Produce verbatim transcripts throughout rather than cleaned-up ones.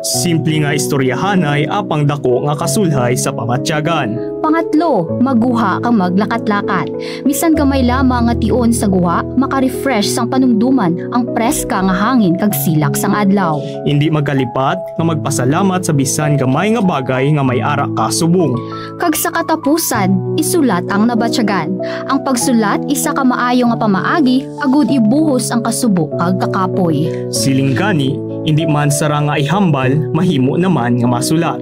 Simple nga istoryahanay apang dako nga kasulhay sa pamatyagan. Pangatlo, magguha kag maglakat-lakat. Bisan gamay lamang nga tion sa guha, maka-refresh sang panumdoman ang preska nga hangin kag silak sang adlaw. Indi magkalipat nga magpasalamat sa bisan gamay nga bagay nga may ara ka subong. Kag sa katapusan, isulat ang nabatyagan. Ang pagsulat isa ka maayo nga pamaagi agud ibuhos ang kasubo kag kakapoy. Siling gani, indi man sarang nga ihambal, mahimo naman nga masulat.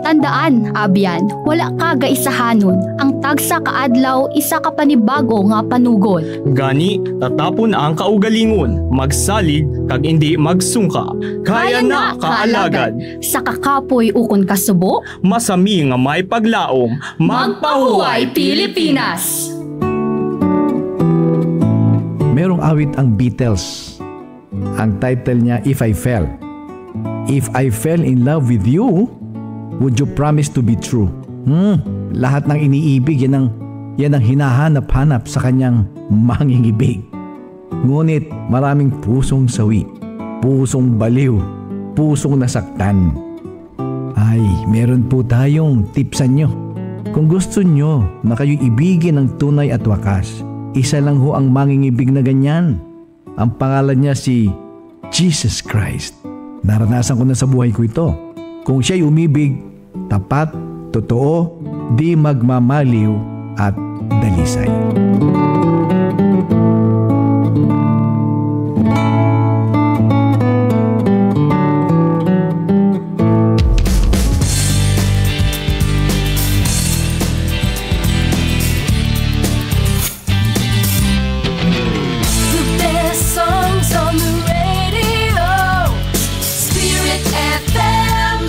Tandaan, abyan, wala ka gaisahanon. Ang tagsa ka adlaw, isa ka panibago nga panugot. Gani, tatapon ang kaugalingon, magsalig, kag indi magsungka. Kaya na, kaalagad! Sa kakapoy ukon kasubo, masami nga may paglaom. Magpahuway, Pilipinas! Merong awit ang Beatles. Ang title niya, If I Fell. If I fell in love with you, would you promise to be true? Hmm, lahat ng iniibig, yan ang, yan ang hinahanap-hanap sa kanyang mangingibig. Ngunit maraming pusong sawi, pusong baliw, pusong nasaktan. Ay, meron po tayong tips sa inyo. Kung gusto nyo na kayo ibigin ng tunay at wakas, isa lang ho ang mangingibig na ganyan. Ang pangalan niya si Jesus Christ. Naranasan ko na sa buhay ko ito. Kung siya'y umibig, tapat, totoo, di magmamaliw, at dalisay. The best songs on the radio, Spirit F M.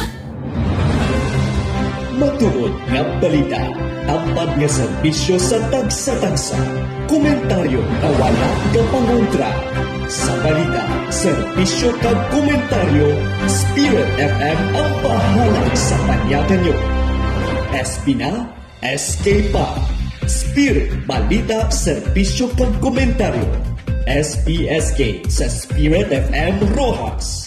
Matuod nga balita, tampad nga serbisyo sa tagsa-tagsa, komentaryo nga wala kapangontra. Sa balita, serbisyo kag komentaryo, Spirit F M ang bahala sa panyakan nyo. S P na, S K pa. Spirit, balita, serbisyo kag komentaryo. S P S K sa Spirit F M Roxas.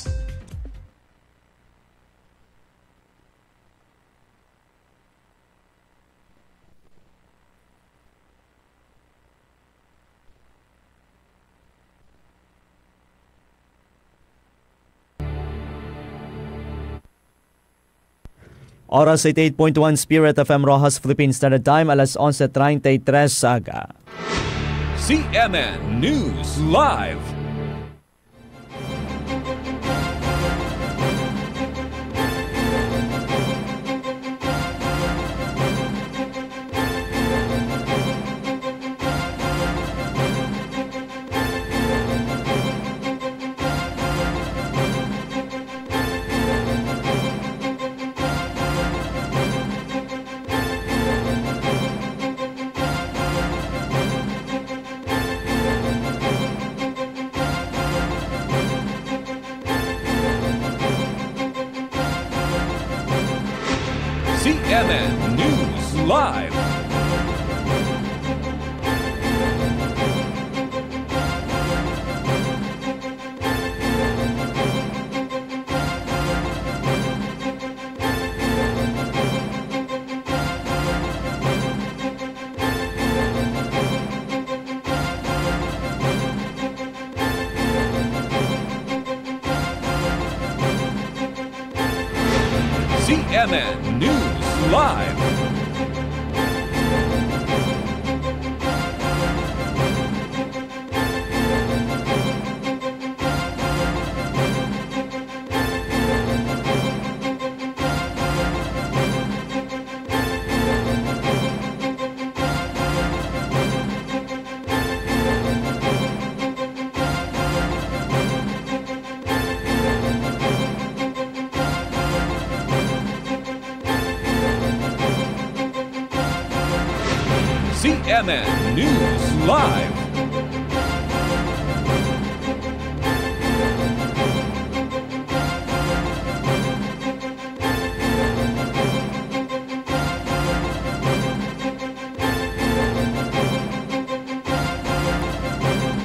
Oras, eighty-eight point one Spirit F M Roxas, Philippine Standard Time, alas onse treinta y tres sa aga. C M N News Live. C M N News Live. C M N News Live. C M N News Live.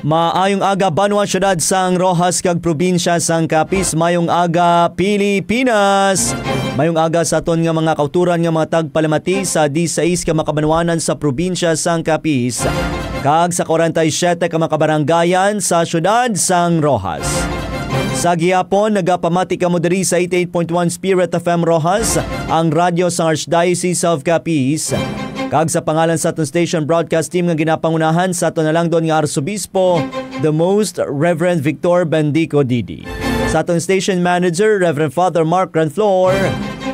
Maayong aga, banwa, syudad sang Roxas kag probinsya sang Capiz. Mayong aga, Pilipinas. Mayong aga sa aton nga mga kauturan nga mga tagpalamati sa disais ka makabanwanan sa probinsya sang Capiz kag sa forty-seven ka makabaranggayan sa syudad sang Roxas. Sa gihapon, nagapamati kamo diri sa eighty-eight point one Spirit F M Roxas, ang radyo sang Archdiocese of Capiz. Kag sa pangalan sa aton station broadcast team nga ginapangunahan sa aton nalangdon nga Arsobispo, the Most Reverend Victor Bendico Didi. Sa aton station manager, Reverend Father Mark Granflor.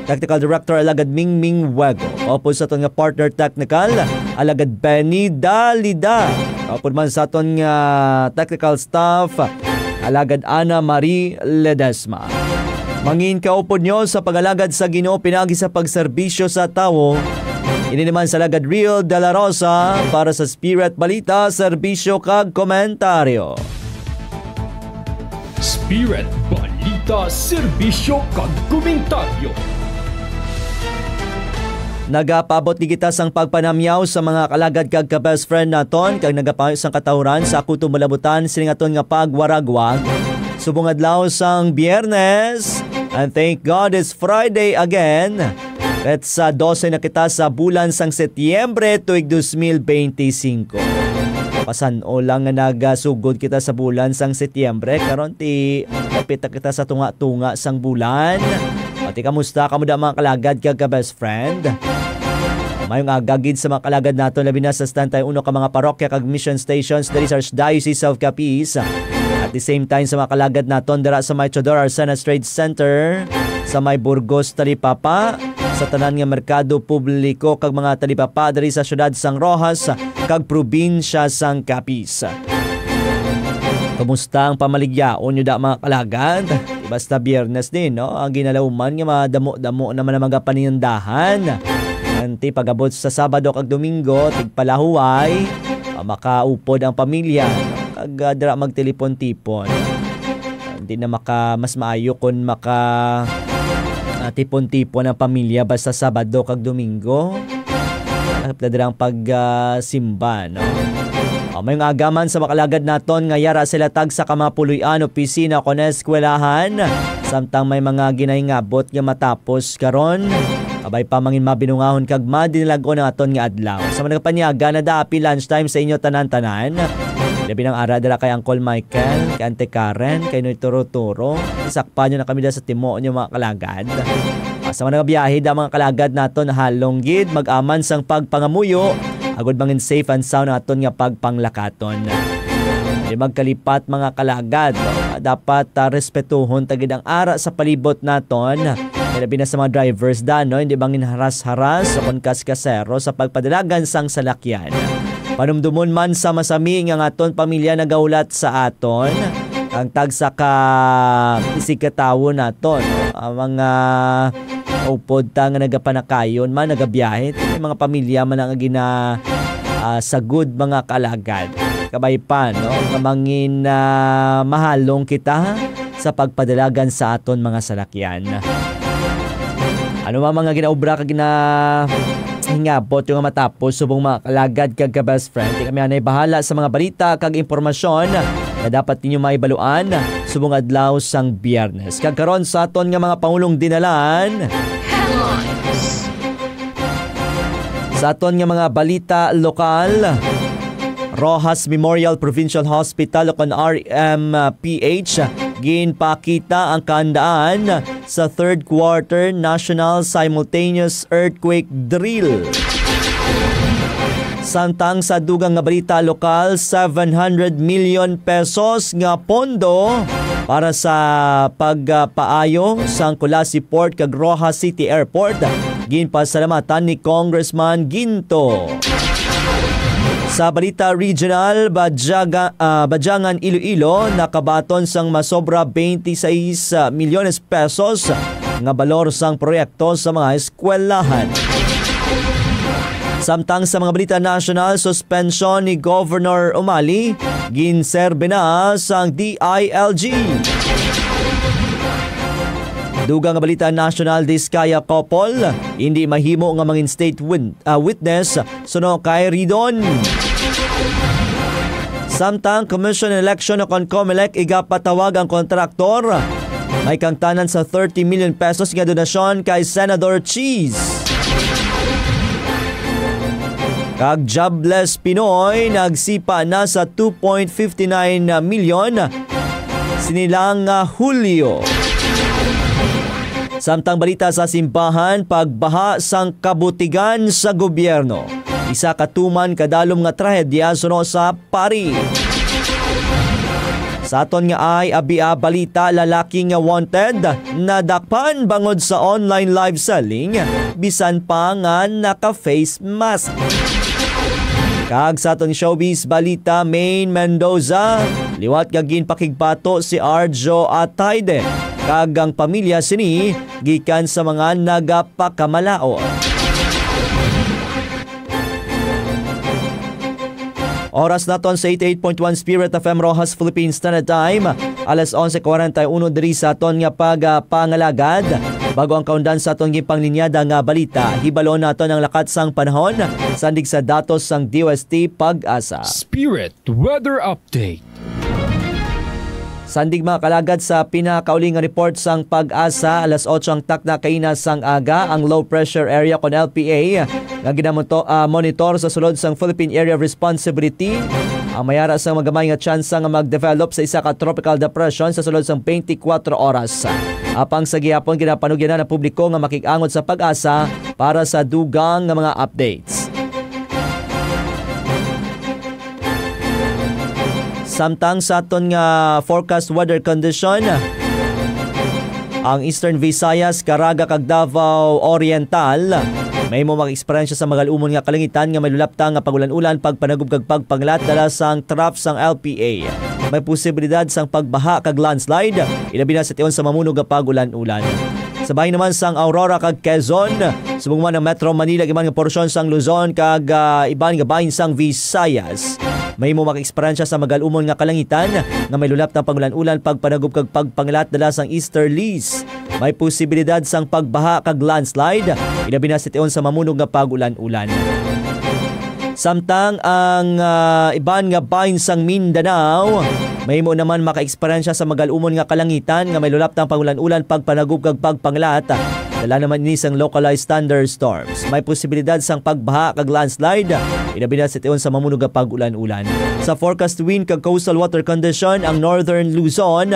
Technical Director, Alagad Mingming Wego. Upod sa aton nga partner technical, Alagad Benny Dalida. Upod man sa aton nga technical staff, Alagad Ana Marie Ledesma. Mangin kaupod nyo sa pag-alagad sa Ginoo pinagi sa pagserbisyo sa tawo. Ini naman sa Alagad Real de la Rosa para sa Spirit Balita, Serbisyo kag Komentaryo. Spirit Balita, Serbisyo kag Komentaryo. Nagapaabot ni kita sang pagpanamyaw sa mga kalagad kag ka-best friend naton, kag nagapayo sang katawran sa kuto malabutan sining aton nga pagwaragwag subong adlaw sang Biyernes. And thank God it's Friday again. Ket sa dose na kita sa bulan sang Setyembre tuig dos mil benti singko. Pasan-o lang nga nagasugod kita sa bulan sang Setyembre, karon ti kapit na kita sa tunga-tunga sang bulan. Pati kamusta kamo da, mga kalagad kag ka-best friend? Mayong aga gid sa mga kalagad naton, labi na sa setenta y uno ka mga parokya kag mission stations diri sa Archdiocese of Capiz. At the same time, sa mga kalagad naton dira sa may Teodoro Arcenas Trade Center, sa may Burgos, Talipapa, sa tanan nga merkado publiko kag mga talipapa diri sa siyudad sang Roxas kag probinsya sang Capiz. Kumusta ang pamaligyaon nyo da, mga kalagad? Di basta Biyernes din, no? Ang ginalauman nga madamo-damo naman ang mga panindahan. Anti pag-abot sa Sabado kag Domingo, tigpalahuway, ah, makaupod ang pamilya, no? Kag, ah, dira magtilipon-tipon. Hindi na maka, mas maayo kung maka, ah, tipon-tipon ang pamilya basta Sabado kag Domingo. Ang pwede lang pag, ah, simba, no? O, mayong aga man sa makalagad naton nga yara sila tagsa ka mga puloy-an, opisina, kon eskwelahan. Samtang may mga ginahingabot nga matapos karon, kabay pa mangin mabinungahon kag madinalag-on ang aton nga adlaw. Sa mga nagpanyaga, nadaapi lunchtime sa inyo tanan-tanan. Labi nang ara dira kay Uncle Michael, kay Ante Karen, kay Noy Turo-Turo. Isakpan nyo na kami dira sa timo nyo, mga kalagad. Ah, sa mga nagabiyahe da, mga kalagad naton, halong gid mag-aman sang pagpangamuyo, agod mangin safe and sound ang aton nga pagpanglakaton. Di magkalipat, mga kalagad, no? Dapat, ah, respetuhon ta gid ang ara sa palibot naton. Labi na sa mga drivers da, no? Hindi mangin haras-haras o kon kaskasero sa pagpadalagan sang salakyan. Panumdumon man sa masami nga ang aton pamilya nagahulat sa aton, ang tagsa ka isigkatawo naton, ang mga upod ta nga nagapanakayon man, nagabiyahe, may mga pamilya man ang gina, ah, sagod, mga kalagad. Kabay pa, no, nga mangin, ah, mahalong kita sa pagpadalagan sa aton mga salakyan. Ano man mga ginaobra kag ginahingabot yung nga matapos, subong mga kalagad kag ka-best friend, di kami anay bahala sa mga balita kag impormasyon nga dapat ninyo maibaluan subong adlaw sang Biyernes. Kag karon sa aton nga mga pangulong dinalan. Sa aton nga mga balita lokal, Roxas Memorial Provincial Hospital o kon R M P H, ginpakita ang kahandaan sa third quarter national simultaneous earthquake drill. Samtang sa dugang nga balita lokal, seven hundred million pesos nga pondo para sa pagpaayo sang Culasi Port kag Roxas City Airport, ginpasalamatan ni Congressman Ginto. Sa balita regional, Badyaga-, ah, Badyangan, Iloilo, nakabaton sang masobra twenty-six milyones pesos nga balor sang proyekto sa mga eskwelahan. Samtang sa mga balita nasyonal, suspensyon ni Governor Umali, ginserbe na sang D I L G. Dugang nga balita nasyonal, Diskaya couple, hindi mahimo nga mangin state win-, ah, witness suno kay Ridon. Samtang Commission on Election o kon COMELEC igapatawag ang kontraktor may kangtanan sa thirty million pesos nga donasyon kay Senador Cheese. Kag jobless Pinoy nagsipa na sa two point fifty nine million sini lang nga Hulyo. Samtang balita sa simbahan, pagbaha sang kabutigan sa gobyerno. Isa ka tuman kadalom nga trahedya suno sa pari. Sa aton nga ay abia balita, lalaki nga wanted nadakpan bangod sa online live selling, bisan pa nga naka-face mask. Kag sa aton showbiz balita, Maine Mendoza, liwat nga ginpakigbato si Arjo Ataide, kag ang pamilya sini gikan sa mga nagapakamalaot. Oras naton sa eighty-eight point one Spirit F M Roxas Philippine Standard Time, alas onse cuarenta y uno diri sa aton nga pagpangalagad. Bago ang kaundan sa aton ginpanglinyada nga balita, hibalon naton ang lakat sang panahon sandig sa datos sang D O S T PAGASA. Spirit Weather Update. Sandig, mga kalagad, sa pinakauli nga report sang PAGASA, alas otso ang takna kaina sang aga, ang low pressure area kon L P A nga ginamoto-, ah, monitor sa sulod sang Philippine Area of Responsibility ang may ara sang magamay nga tsansa nga mag-develop sa isa ka tropical depression sa sulod sang twenty-four oras. Apang sa gihapon, ginapanugyanan ang publiko nga makig-angot sa PAGASA para sa dugang nga mga updates. Samtang sa aton nga forecast weather condition, ang Eastern Visayas, Caraga kag Davao Oriental mahimo mag-eksperyensya sa magal-umon nga kalangitan nga may lulapta nga pag-ulan-ulan, pagpanagub kag pagpangilat dala sang trough sang L P A. May posibilidad sang pagbaha kag landslide, ilabi na sa tion sa mamunog nga pag-ulan-ulan. Sa bahin naman sang Aurora kag Quezon, subong man ang Metro Manila, iban nga porsyon sang Luzon kag, ah, iban nga bahin sang Visayas, mahimo maka-eksperyensya sa magal-umon nga kalangitan nga may lulap nga pag-ulan-ulan, pagpanagub kag pagpangilat dala sang easterlies. May posibilidad sang pagbaha kag landslide, ilabi na sa tion sa mamunog nga pag-ulan-ulan. Samtang ang, ah, iban nga bahin sang Mindanao mahimo naman maka-eksperyensya sa magal-umon nga kalangitan nga may lulaptang pag-ulan-ulan, pagpanagub kag pagpangilat. Dala naman ini sang localized thunderstorms. May posibilidad sang pagbaha kag landslide, ilabi na sa tion sa mamunog nga pag-ulan-ulan. Sa forecast wind kag coastal water condition, ang Northern Luzon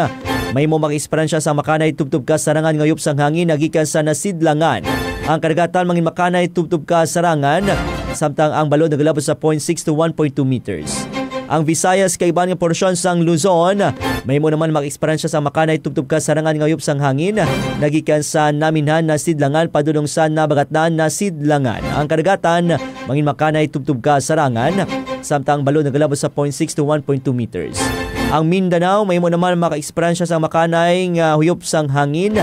mahimo maka-eksperyensya sa makanay tubtob ka sarangan nga huyop sang hangin nagikan sa nasidlangan. Ang kadagatan mangin makanay tubtob ka sarangan, samtang ang balod nagalabot sa point six to one point two meters. Ang Visayas kag iban nga porsyon sang Luzon mahimo naman maka-eksperyensya sa makanay tubtob ka sarangan nga huyop sang hangin nagikan sa naminhan nasidlangan padulong sa nabagatnan nasidlangan. Ang kadagatan mangin makanay tubtob ka sarangan, samtang ang balod nagalabot sa point six to one point two meters. Ang Mindanao mahimo naman maka-eksperyensya sang makanay nga huyop sang hangin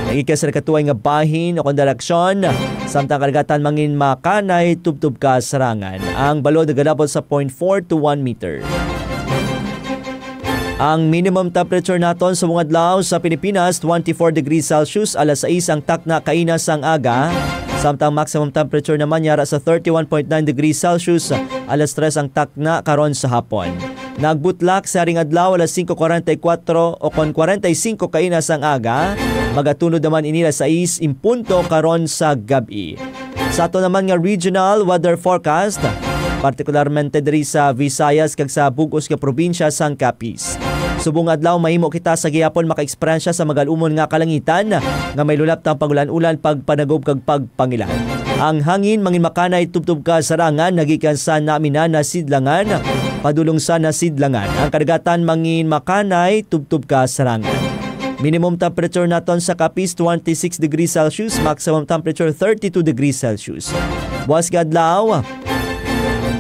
nagikan sa nagkatuay nga bahin o kon direksyon, samtang kadagatan mangin makanay tubtob ka sarangan. Ang balod nagalabot sa point four to one meter. Ang minimum temperature naton sa buong adlaw sa Pilipinas, twenty-four degrees Celsius, alas sais ang takna kaina sang aga, samtang maximum temperature naman yara sa thirty-one point nine degrees Celsius, alas tres ang takna karon sa hapon. Nagbutlak sa haring adlaw alas singko kuwarenta y kuwatro o kon kuwarenta y singko kaina sang aga, magatunod naman ini alas sais en punto karon sa gab-i. Sa ato naman nga regional weather forecast, partikularmente diri sa Visayas kag sa bug-os nga probinsya sang Capiz. Subong adlaw, mahimo kita sa gihapon maka-eksperyensya sa magal-umon nga kalangitan nga may lulaptang pag-ulan-ulan, pagpanagub kag pagpangilan. Ang hangin mangin makanay tubtob ka sarangan nagikan sa naminhan nasidlangan padulong sa nasidlangan. Ang kadagatan mangin makanay tubtob ka sarangan. Minimum temperature naton sa Capiz, twenty-six degrees Celsius, maximum temperature, thirty-two degrees Celsius. Buwas nga adlaw,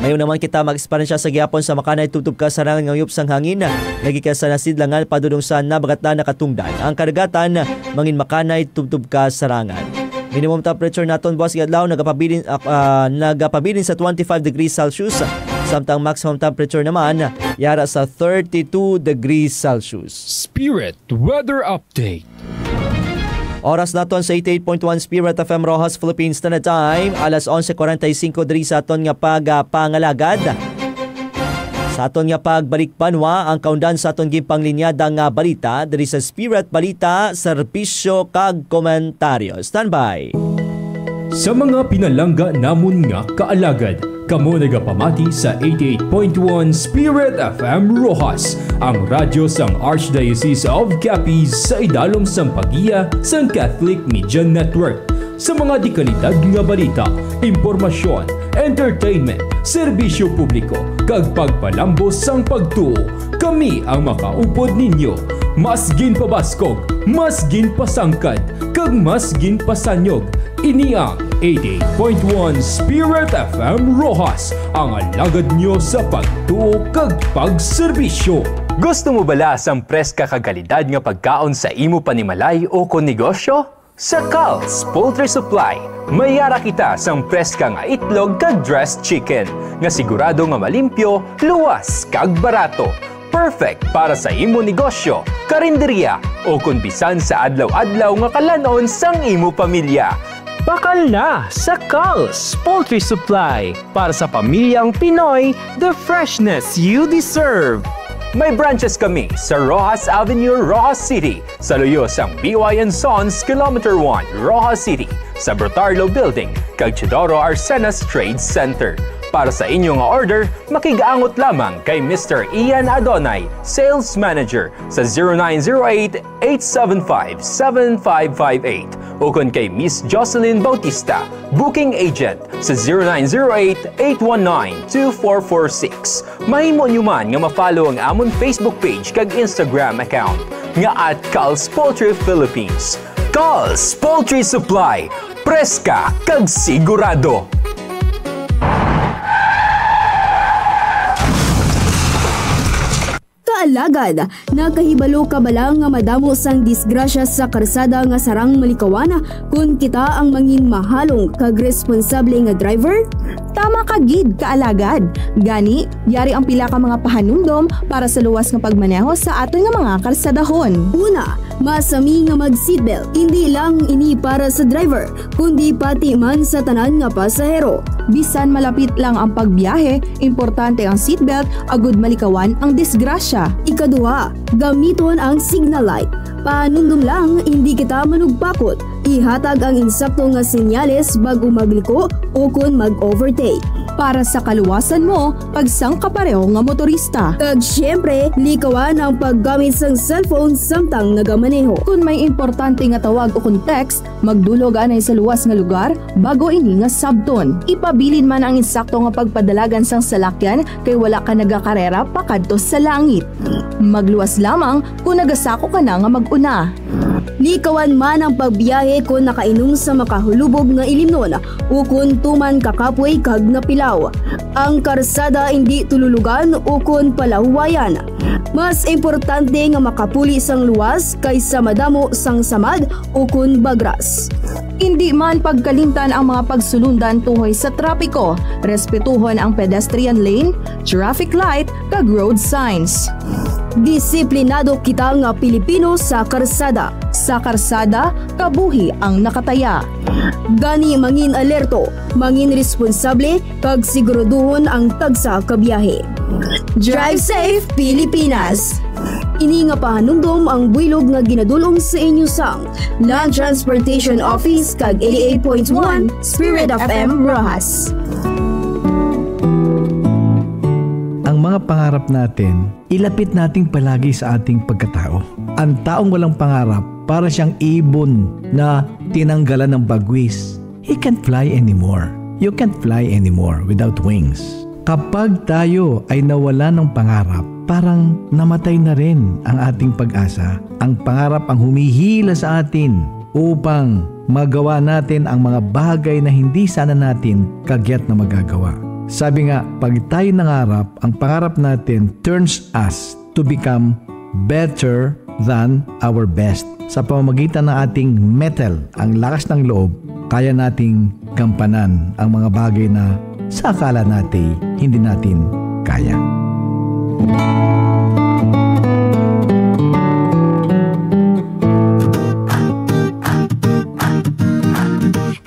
mahimo naman kita mag-eksperyensya sa gihapon sa makanay tubtob ka sarangan nga huyop sang hangin nagikan sa nasidlangan padulong sa nabagatnan nakatungdan. Ang kadagatan mangin makanay tubtob ka sarangan. Minimum temperature naton buwas nga adlaw nagapabilin, ah, ah, nagapabilin sa twenty-five degrees Celsius, samtang maximum temperature naman yara sa thirty-two degrees Celsius. Spirit Weather Update. Oras naton sa eighty-eight point one Spirit F M Roxas Philippines Standard Time, alas onse kuwarenta y singko diri sa aton nga pagapangalagad. Sa aton nga pagbalik banwa, ang kaundan sa aton ginpanglinyada nga balita diri sa Spirit Balita, Serbisyo kag Komentaryo. Standby! Sa mga pinalangga namon nga kaalagad, kamo nagapamati sa eighty-eight point one Spirit F M Roxas, ang radyo sang Archdiocese of Capiz, sa idalom sang paggiya sang Catholic Media Network. Sa mga dikalidad nga balita, impormasyon, entertainment, serbisyo publiko, kag pagpalambos sang pagtuo, kami ang makaupod ninyo. Mas ginpabaskog, mas ginpasangkad, kag mas ginpasanyog. Ini ang eighty-eight point one Spirit F M Roxas, ang alagad nyo sa pagtuo kag pagserbisyo. Gusto mo bala sang preska kag kalidad nga pagkaon sa imo panimalay o kon negosyo? Sa Cal's Poultry Supply, may yara kita sang preska nga itlog kag dressed chicken nga sigurado nga malimpyo, luwas, kag barato. Perfect para sa imo negosyo, karinderya, o kon bisan sa adlaw-adlaw nga kalan-on sang imo pamilya. Bakal na sa Cal's Poultry Supply, para sa pamilyang Pinoy, the freshness you deserve. May branches kami sa Roxas Avenue, Roxas City, sa luyo sang B Y and Sons Kilometer one, Roxas City, sa Brotarlo Building, kag Teodoro Arcenas Trade Center. Para sa inyo nga order, makig-angot lamang kay Mister Ian Adonay, Sales Manager, sa zero nine zero eight, eight seven five, seven five five eight, ukon kay Miss Jocelyn Bautista, Booking Agent, sa zero nine zero eight, eight one nine, two four four six. Mahimo nyo man nga ma-follow ang amon Facebook page kag Instagram account nga at Cal's Poultry Philippines. Cal's Poultry Supply, preska kag sigurado. Kaalagad, nakahibalo ka bala nga madamo sang disgrasya sa karsada nga sarang malikawan kon kita ang mangin mahalong kag responsable nga driver? Tama ka gid, kaalagad. Gani, yari ang pila ka mga pahanumdom para sa luwas nga pagmaneho sa aton nga mga karsadahon. Una, masami nga mag-seatbelt. Indi lang ini para sa driver, kundi pati man sa tanan nga pasahero. Bisan malapit lang ang pagbiyahe, importante ang seatbelt agud malikawan ang disgrasya. Ikaduha, gamiton ang signal light. Pahanumdom lang, indi kita manugpakot. Ihatag ang insakto nga senyales bag-o magliko ukon mag-overtake. Para sa kaluwasan mo, kag sang kapareho nga motorista. Kag siyempre, likawan ang paggamit sang cellphone samtang nagamaneho. Kon may importante nga tawag ukon text, magdulog anay sa luwas nga lugar bago ini nga sabton. Ipabilin man ang insakto nga pagpadalagan sang salakyan kay wala ka nagakarera pakadto sa langit. Magluwas lamang kon nagasako ka na nga mag-una. Likawan man ang pagbiyahe kon nakainom sa makahulubog nga ilimnon ukon tuman ka kapoy kag napilaw. Ang karsada indi tululugan ukon palahuwayan. Mas importante nga makapuli sang luwas kaysa madamo sang samad ukon bagras. Indi man pagkalimtan ang mga pagsulundan tuhoy sa trapiko. Respetuhon ang pedestrian lane, traffic light, kag road signs. Disiplinado kita nga Pilipino sa karsada. Sa karsada, kabuhi ang nakataya. Gani, mangin alerto, mangin responsable, kag siguraduhon ang tagsa ka biyahe. Drive safe, Pilipinas! Ini nga pahanumdom ang buylog nga ginadul-ong sa inyo sang Land Transportation Office kag eighty-eight point one Spirit F M Roxas. Ang mga pangarap natin, ilapit natin palagi sa ating pagkatao. Ang taong walang pangarap, para siyang ibon na tinanggalan ng bagwis. He can't fly anymore. You can't fly anymore without wings. Kapag tayo ay nawala ng pangarap, parang namatay na rin ang ating pag-asa. Ang pangarap ang humihila sa atin upang magawa natin ang mga bagay na hindi sana natin kagyat na magagawa. Sabi nga, pag tayo nangarap, ang pangarap natin turns us to become better than our best. Sa pamamagitan ng ating mettle, ang lakas ng loob, kaya nating gampanan ang mga bagay na sa akala natin hindi natin kaya.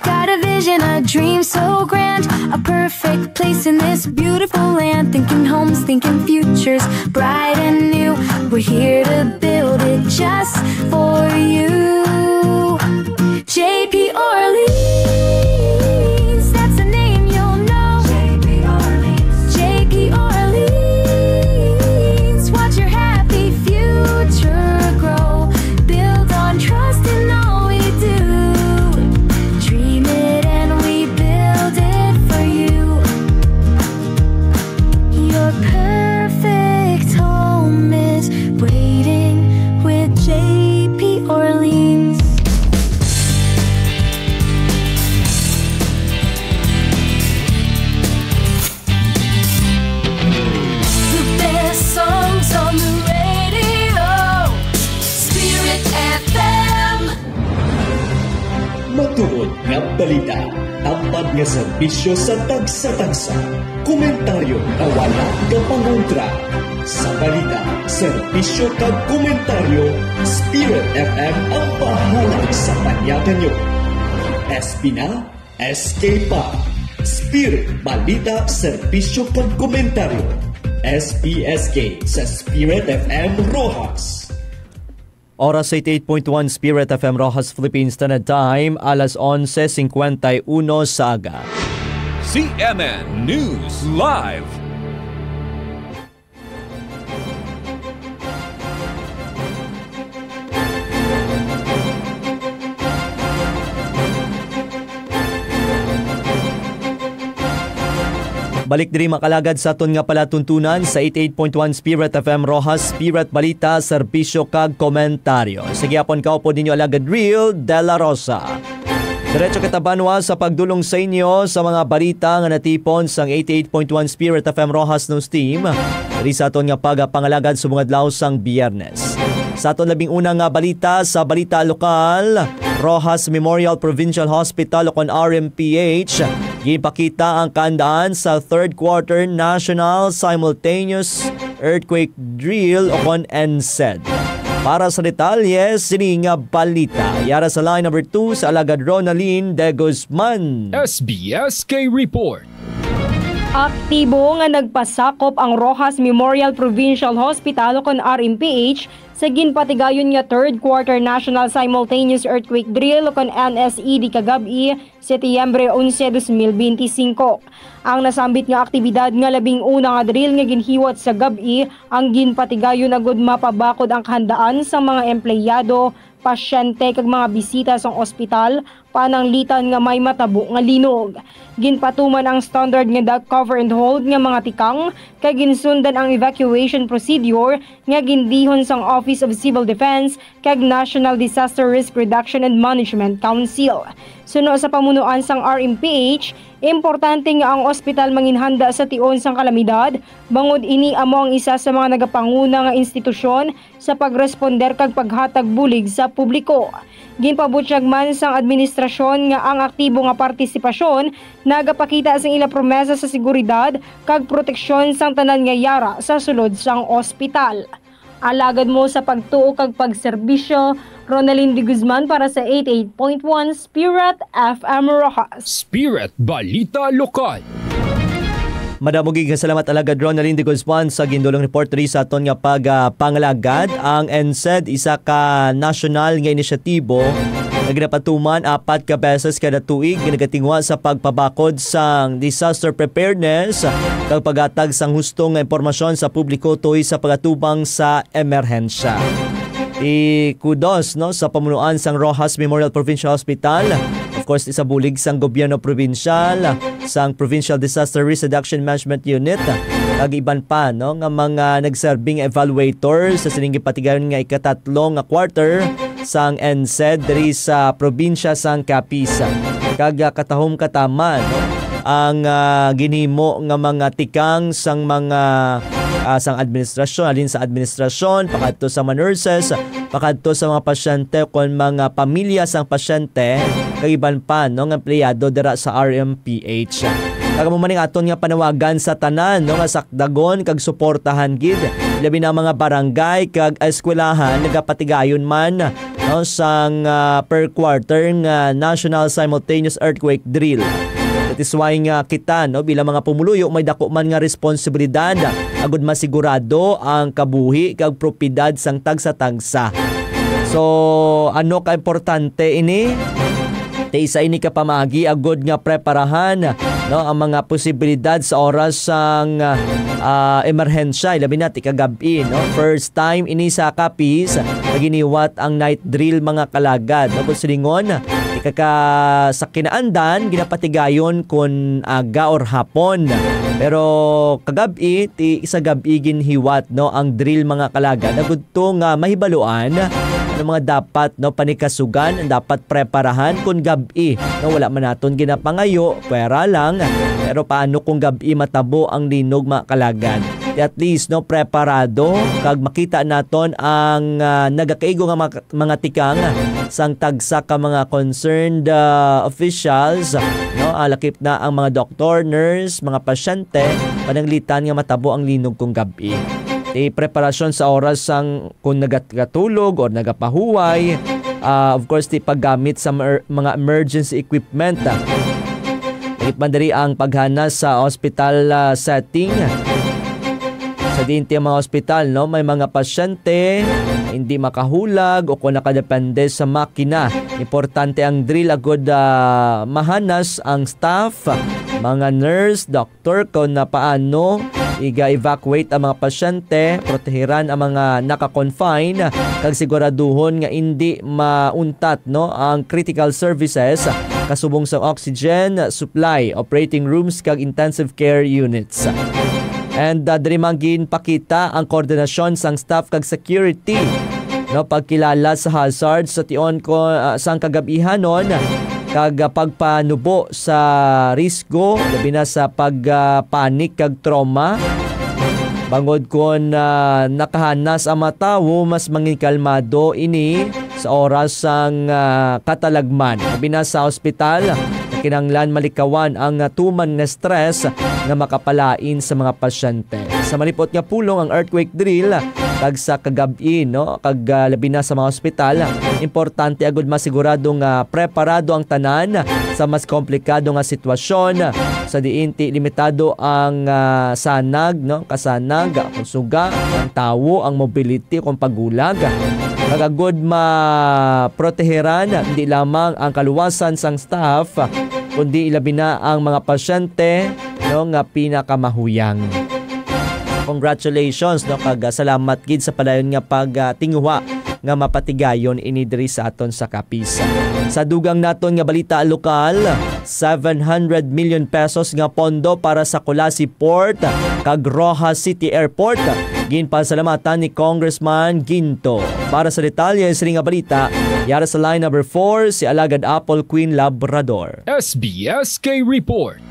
Got a vision, a dream so grand, a perfect Place in this beautiful land, thinking homes, thinking futures, bright and new. We're here to build it just for you. J P Orleans, that's a name you'll know. J P Orleans, J P Orleans, watch your happy future grow. Built on trust in all we do. Dream it and we build it for you. Your perfect home is waiting with J P Orleans. The best songs on the radio. Spirit F M. Matuod nga balita, tampad nga serbisyo sa tagsa-tagsa, komentaryo nga wala gapangontra. Sa balita, serbisyo kag komentaryo, Spirit F M ang bahala sa panyakan nyo. S B na, S K pa. Spirit, balita, serbisyo kag komentaryo. S P S K sa Spirit F M Roxas. Oras eighty-eight point one Spirit F M Roxas Philippine Standard Time, alas onse cincuenta y uno sa aga. C M N News Live. Balik diri, mga kalagad, sa aton nga palatuntunan sa eighty-eight point one Spirit F M Roxas, Spirit Balita, Serbisyo kag Komentaryo. Sa gihapon, kaupod ninyo, Alagad Real de la Rosa. Diretso kita, banwa, sa pagdulong sa inyo sa mga balita nga natipon sang eighty-eight point one Spirit F M Roxas News Team diri sa aton nga pagapangalagad subong adlaw sang Biyernes. Sa aton labing una nga balita, sa balita lokal, Roxas Memorial Provincial Hospital o kon R M P H, ginpakita ang kahandaan sa third quarter national simultaneous earthquake drill o kon NSED. Para sa detalye sini nga balita, yara sa line number two sa Alagad Ronaldin de Guzman. S B S K Report. Aktibo nga nagpasakop ang Roxas Memorial Provincial Hospital o kon R M P H sa ginpatigayon nga third quarter national simultaneous earthquake drill o kon NSED kagab-i, Setyembre onse, dos mil benti singko. Ang nasambit nga aktibidad nga labing una nga drill nga ginhiwat sa gab-i ang ginpatigayon agud mapabakod ang kahandaan sang mga empleyado, pasyente, kag mga bisita sang ospital, pananglitan nga may matabo nga linog. Ginpatuman ang standard nga duck cover and hold nga mga tikang, kag ginsundan ang evacuation procedure nga gindihon sang Office of Civil Defense kag National Disaster Risk Reduction and Management Council. Suno sa pamunuan sang R M P H, importante nga ang ospital manginhanda sa tion sang kalamidad, bangod ini amo ang isa sa mga nagapanguna nga institusyon sa pagresponder kag paghatag bulig sa publiko. Ginpabutyag man sang administrasyon nga ang aktibo nga partisipasyon nagapakita sang ila promesa sa seguridad kag proteksyon sang tanan nga yara sa sulod sang ospital. Alagad mo sa pagtuo kag pagserbisyo, Ronaldin de Guzman para sa eighty-eight point one Spirit F M Roxas. Spirit Balita Lokal. Madamo gid nga salamat, Alagad Ronaldin de Guzman, sa gindulong report diri sa aton nga pagpangalagad. Ang NSED, isa ka nasyonal nga inisyatibo nga ginapatuman apat ka beses kada tuig nga nagatingwa sa pagpabakod sang disaster preparedness kag paghatag sang husto nga impormasyon sa publiko tuhoy sa pag-atubang sa emerhensya. I-kudos, no, sa pamunuan sang Roxas Memorial Provincial Hospital, of course, sa bulig sang gobyerno probinsyal, sang Provincial Disaster Risk Reduction Management Unit, kag iban pa, no, nga mga nagserbing evaluator sa sining gipatigayon nga ikatatlo nga quarter sang NSED diri sa probinsya sang Capiz. Kag, ah, katahom kataman, no, ang, ah, ginhimo nga mga tikang sang mga, ah, sang administrasyon, halin sa administrasyon, pakadto sa mga nurses, pakadto sa mga pasyente kon mga pamilya sang pasyente, kag iban pa, no, nga empleyado dira sa R M P H. Kag amo man ang aton nga panawagan sa tanan, no, nga sakdagon kag suportahan gid, labi na ang mga barangay kag eskwelahan, nagapatigayon man, no, sang, ah, per quarter nga National Simultaneous Earthquake Drill. That's why nga kita, no, bilang mga pumuluyo, may dako man nga responsibilidad agud masigurado ang kabuhi kag propiedad sang tagsa-tagsa. So, ano ka importante ini? Ti isa ini ka pamaagi agud nga preparahan, no, ang mga posibilidad sa oras sang, ah, emerhensya, labi na ti kagab-i, no? First time ini sa Capiz nga giniwat ang night drill, mga kalagad. No, kung silingon, ti kaka-, sa kinaandan, ginapatigayon kun aga or hapon. Pero kagab-i, ti isa gab-i ginhiwat, no, ang drill, mga kalagad. Agud to nga mahibaluan ang mga dapat, no, panikasugan, ang dapat preparahan kun gab-i, no, wala man naton ginapangayo, pwera lang. Pero paano kung gab-i matabo ang linog, mga kalagad? At least, no, preparado kag makita naton ang, ah, nagakaigo nga mga, mga tikang sang tagsa ka mga concerned, ah, officials, no, ah, lakip na ang mga doktor, nurse, mga pasyente, pananglitan nga matabo ang linog kung gab-i. Ti preparasyon sa oras sang kung nagatulog or nagapahuway, ah, of course, ti paggamit sa mer-, mga emergency equipment, ah. Higit man diri ang paghanas sa hospital, ah, setting. Sa diin ti mga hospital, no, may mga pasyente hindi makahulag o kung nakadepende sa makina. Importante ang drill agud, ah, mahanas ang staff, mga nurse, doctor, kung na paano iga-evacuate ang mga pasyente, protehiran ang mga naka-confine, kag siguraduhon nga indi mauntat, no, ang critical services, kasubong sa oxygen supply, operating rooms, kag intensive care units. And, ah, diri man ginpakita ang koordinasyon sang staff kag security, no, pagkilala sa hazard sa tion ko, ah, sang kagab-ihanon, kag, ah, pagpanubo sa risgo, labi na sa pag, ah, panic kag trauma. Bangod kon, ah, nakahanas ang mga tawo, mas manginkalmado ini sa oras sang, ah, katalagman. Labi na sa ospital, kinahanglan malikawan ang, ah, tuman nga stress nga makapalain sa mga pasyente. Sa malipot nga pulong, ang earthquake drill kag sa kagab-i, no, kag, ah, labi na sa mga ospital, importante agud masigurado nga preparado ang tanan sa mas komplikado nga sitwasyon, sa diin ti limitado ang, ah, sanag, no, kasanag, ang suga, ang tawo, ang mobility, kung paghulag. Kag agud maproteheran hindi lamang ang kaluwasan sang staff, kundi labi na ang mga pasyente, no, nga pinakamahuyang. Congratulations, no, kag, ah, salamat gid sa padayon nga pag, ah, tinguha nga mapatigayon ini diri sa aton sa Capiz. Sa dugang naton nga balita lokal, seven hundred million pesos nga pondo para sa Culasi Port kag Roxas City Airport, ginpasalamatan ni Congressman Ginto. Para sa detalye sini nga balita, yara sa line number four, si Alagad Apple Queen Labrador. S B S K Report.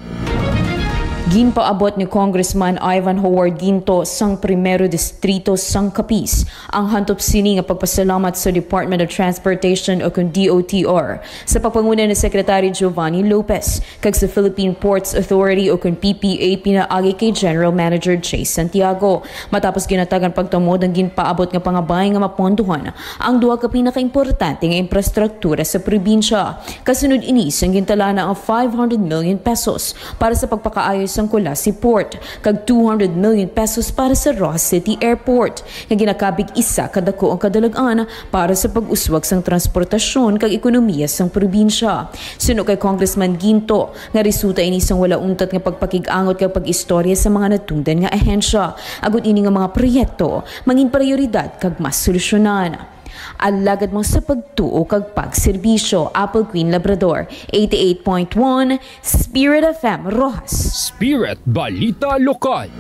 Ginpaabot ni Congressman Ivan Howard Ginto sang Primero Distrito sang Capiz ang hantop sini nga pagpasalamat sa Department of Transportation o kon D O T R sa pagpanguna ni Secretary Giovanni Lopez kag sa Philippine Ports Authority o kon P P A pinaagi kay General Manager Jay Santiago. Matapos ginhatagan pagtamod ang ginpaabot nga pangabay nga mapondohan ang duha ka pinakaimportante nga infrastruktura sa probinsya. Kasunod ini sang gintalana ang five hundred million pesos para sa pagpakaayo sang Culasi Port kag two hundred million pesos para sa Roxas City Airport, nga ginakabig isa ka dako ang kadalag-an para sa pag-uswag sang transportasyon kag ekonomiya sang probinsya. Suno kay Congressman Ginto, nga resulta ini sang wala untat nga pagpakig-angot kag pag-istorya sa mga natungdan nga ahensya, agud ini nga mga proyekto mangin prioridad kag masolusyonan. Alagad mo sa pagtuo kag pagserbisyo, Apple Queen Labrador, eighty-eight point one Spirit F M Roxas. Spirit Balita Lokal.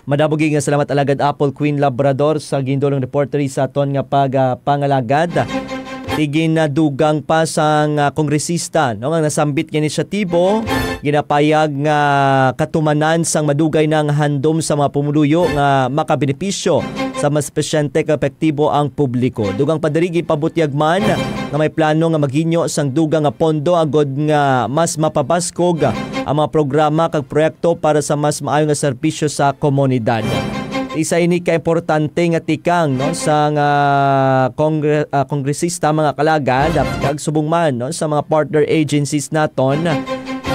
Madamo gid nga salamat, Alagad Apple Queen Labrador, sa gindulong report diri sa aton nga pag, ah, pangalagad. Ti ginadugang pa sang, ah, kongresista, no, nga nasambit nga inisyatibo, ginapayag nga katumanan sang madugay na nga handom sa mga pumuluyo nga makabenepisyo sa mas epesyente kag epektibo ang publiko. Dugang pa diri, gipabutyag man nga may plano nga maghinyo sang dugang nga pondo agod nga mas mapabaskog ang mga programa kag proyekto para sa mas maayo nga serbisyo sa komunidad. Isa ini ka importante nga tikang, no, sa nga kongre-, ah, kongresista, mga kalagad, kag subong man, no, sa mga partner agencies naton,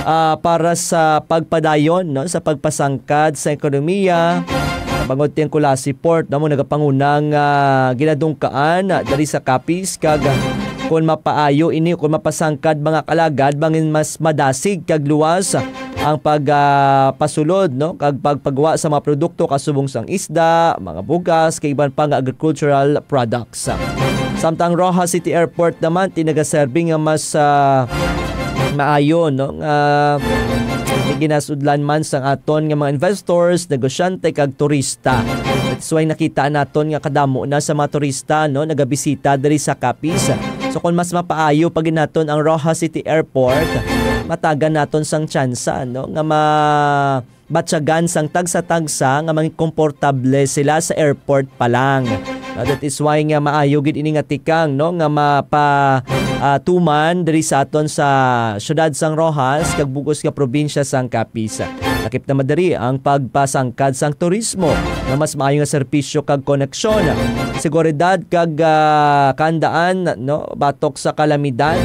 ah, para sa pagpadayon, no, sa pagpasangkad sa ekonomiya. Bangod ti ang Culasi Port, no, mo nagapangunang, ah, ginadungkaan, ah, dali sa Capiz, kag, ah, kung mapaayo ini, kung mapasangkad, mga kalagad, bangin mas madasig kag luwas ang pag, ah, pasulod, no, kag pagpagwa sa mga produkto kasubong sang isda, mga bugas, kag iban pa nga agricultural products. Samtang Roxas City Airport naman, ti nagaserbi nga mas, ah, maayo, no, nga ginasudlan man sang aton nga mga investors, negosyante, kag turista. That's why nakita naton nga kadamo na sa mga turista, no, nagabisita diri sa Capiz. So, kung mas mapaayo pa gid naton ang Roxas City Airport, matagan naton sang tsansa, no, nga mabatyagan sang tagsa-tagsa nga maging komportable sila sa airport pa lang. No, that is why nga maayo gid ini nga tikang, no, nga mapa, ah, tuman diri sa aton sa siyudad sang Roxas kag bug-os nga probinsya sang Capiz. Lakip na madiri ang pagpasangkad sang turismo nga mas maayo nga serbisyo kag koneksyon, seguridad kag, ah, kahandaan, no, batok sa kalamidad.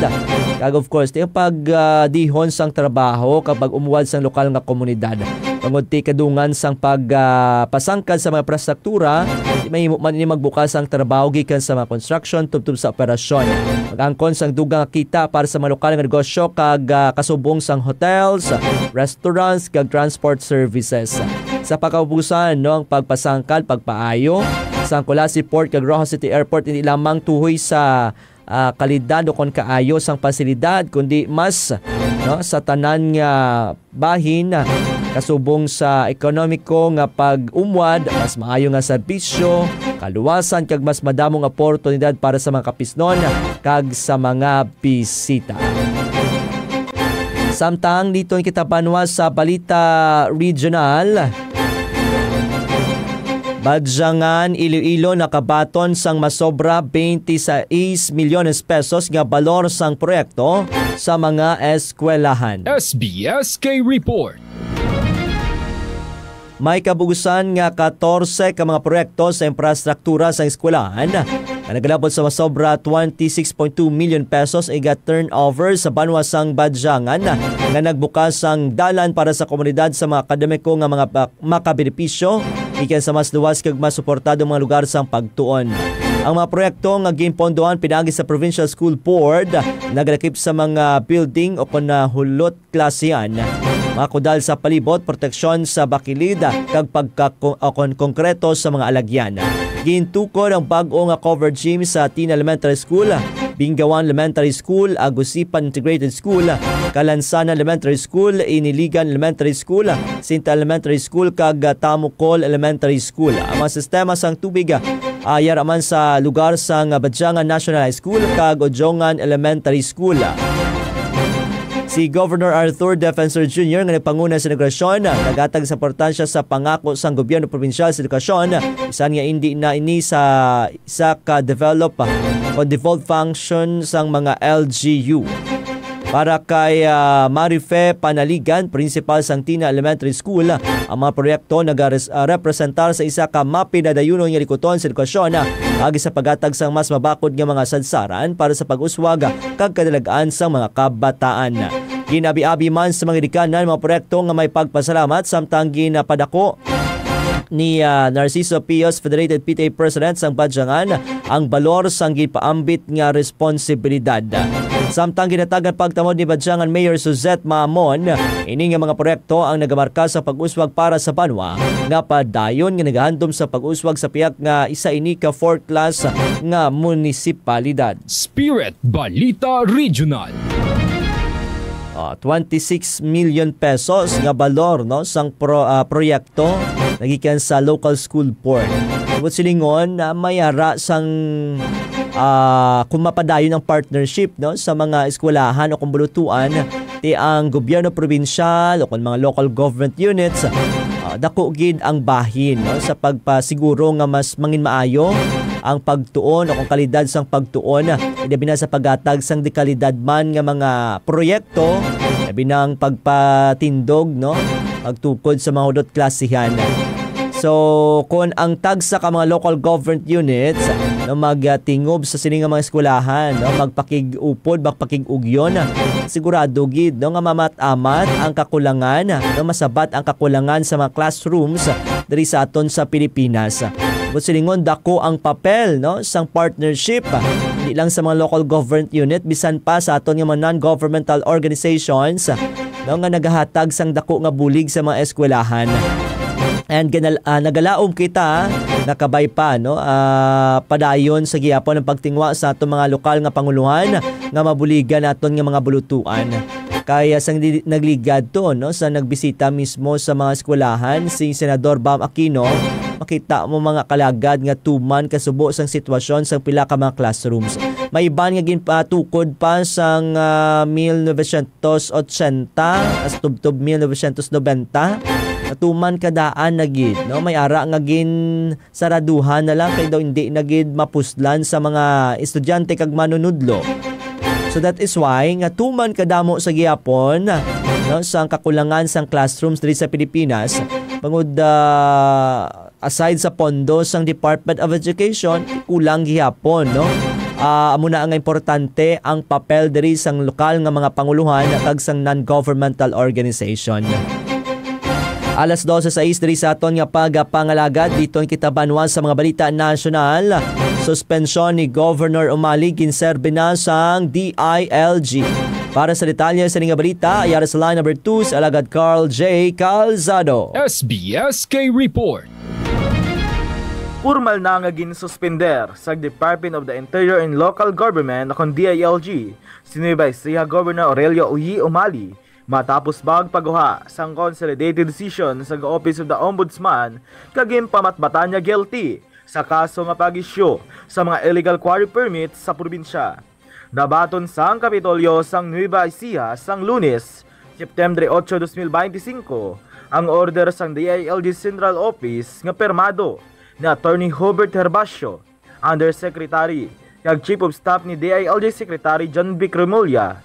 Kag of course, ti ang pag, ah, dihon sang trabaho kag pag-umwad sang lokal nga komunidad. Bangod ti kadungan sang pag, ah, pasangkad sa mga infrastruktura, di mahimo man ini magbukas ang trabaho gikan sa mga construction tubtob sa operasyon. Mag-angkon sang dugang nga kita para sa mga lokal nga negosyo kag, ah, kasubong sang hotels, restaurants, kag transport services. Sa pagkaubusan, no, ang pagpasangkad, pagpaayo sang Culasi Port kag Roxas City Airport hindi lamang tuhoy sa, ah, kalidad o kon kaayo sang pasilidad, kundi mas, no, sa tanan nga bahin, kasubong sa ekonomiko nga pag-umwad, mas maayo nga serbisyo, kaluwasan, kag mas madamong oportunidad para sa mga Capiznon kag sa mga bisita. Samtang dito kita banwa sa balita regional, Badyangan, Iloilo nakabaton sang masobra twenty-six milyones pesos nga balor sang proyekto sa mga eskwelahan. S B S K Report. May kabugusan nga katorse ka mga proyekto sa infrastruktura sa eskwelahan nga nagalabot sa masobra twenty-six point two million pesos iga turnover sa banwa sang Badyangan nga nagbukas sang dalan para sa komunidad sa mga akademiko nga mga pa-, makabenepisyo gikan sa mas luwas kag mas suportado mga lugar sang pagtuon. Ang mga proyekto nga ginpondohan pinaagi sa Provincial School Board nagalakip sa mga building o kon, ah, hulot klasihan, mga kudal sa palibot, proteksyon sa bakilid, kag pagka-, o kon konkreto sa mga alagyan. Gintukod ang bag-o nga covered gym sa Tina Elementary School, Bingawan Elementary School, Agusipan Integrated School, Kalansanan Elementary School, Iniligan Elementary School, Sinta Elementary School, kag Tamukol Elementary School. Ang mga sistema sang tubig, ah, yara man sa lugar sang Badyangan National High School kag Ojongan Elementary School. Si Governor Arthur Defensor Junior nga nagpanguna sa inaugurasyon, naghatag sa importansya sa pangako sang gobyerno probinsyal sa edukasyon, bisan nga indi na ini sa isa ka develop o default function sang mga L G U. Para kay, ah, Marife Panaligan, principal sang Tina Elementary School, ang mga proyekto nagares-, ah, representar sa isa ka mapinadayunon nga likuton sa edukasyon, ah, agi sa paghatag sang mas mabakod nga mga sadsaran para sa pag-uswag kag kadalag-an sang mga kabataan. Ginabi-abi man sa mga ginikanan ang mga proyekto nga may pagpasalamat, samtang ginapadako ni, ah, Narciso Pios, Federated P T A President sang Badyangan, ang balor sang gipaambit nga responsibilidad. Samtang ginatagan pagtamod ni Badyangan Mayor Suzette Maamon, ini nga mga proyekto ang nagamarka sa pag-uswag para sa banwa nga padayon nga nagahandom sa pag-uswag sa pihak nga isa ini ka fourth class nga munisipalidad. Spirit Balita Regional. Ah, twenty-six million pesos nga balor, no, sang pro-, ah, proyekto nagikan sa local school board. Buot silingon, ah, may ara sang, ah, kung mapadayon ang partnership, no, sa mga eskwelahan o kumbulutuan, ti ang gobyerno probinsyal o kung mga local government units, ah, dako gid ang bahin, no, sa pagpasiguro nga mas mangin maayo ang pagtuon o kung kalidad sang pagtuon, ilabi na sa paghatag sang dekalidad man nga mga proyekto, labi na ang pagpatindog, no, pagtukod sa mga hudot klasihan. So, kung ang tagsa ka mga local government units, no, magtingob sa sini nga mga eskwelahan, no, magpakig-upod, magpakig-ugyon, sigurado gid, no, nga mamat-amat ang kakulangan, no, masabat ang kakulangan sa mga classrooms diri sa aton sa Pilipinas. Buot silingon, dako ang papel, no, sang partnership, hindi lang sa mga local government unit, bisan pa sa aton nga mga non-governmental organizations, no, nga nagahatag sang dako nga bulig sa mga eskwelahan. And ganal-, ah, nagalaom kita, nakabay pa, no, ah, padayon sa gihapon ang pagtingwa sa aton mga lokal nga panguluhan nga mabuligan naton nga mga bulutuan. Kaya sang di-, nagligad to, no, sa nagbisita mismo sa mga eskwelahan, si Senador Bam Aquino, makita mo, mga kalagad, nga tuman kasubo sang sitwasyon sang pila ka mga classrooms. May iban nga ginpatukod pa sang, ah, mil novecientos ochenta as tubtob mil novecientos nobenta. Natuman ka daan na gid, no? May ara nga gin saraduhan na lang kay daw hindi na gid mapuslan sa mga estudyante kag manunudlo. So that is why nga tuman kadamo sa gihapon, no, sang kakulangan sang classrooms diri sa Pilipinas, bangod, ah, aside sa pondo sang Department of Education, kulang gihapon, no? Ah, amo na nga importante ang papel diri sang lokal nga mga panguluhan kag sang non-governmental organization. Alas dose sais diri sa aton nga pagpangalagad. Diton kita banwa sa mga balita nasyonal. Suspensyon ni Governor Umali ginserbi na sang D I L G. Para sa detalye sa nga balita, yara sa line number two sa Alagad Carl J Calzado. S B S K Report. Formal na nga ginsuspender sa Department of the Interior and Local Government, o kon D I L G, si Nueva Ecija Governor Aurelio Uyi Umali, matapos magpaguha sang consolidated decision sa Office of the Ombudsman kag ginpamatbatan niya guilty sa kaso nga pag-issue sa mga illegal quarry permits sa probinsya. Nabaton sang Kapitolyo sang Nueva Ecija sang Lunes, September ocho, dos mil beintisinco, ang order sang D I L G Central Office nga pirmado ni Attorney Hubert Herbacio, Undersecretary kag Chief of Staff ni D I L G Secretary John Vic Remulla.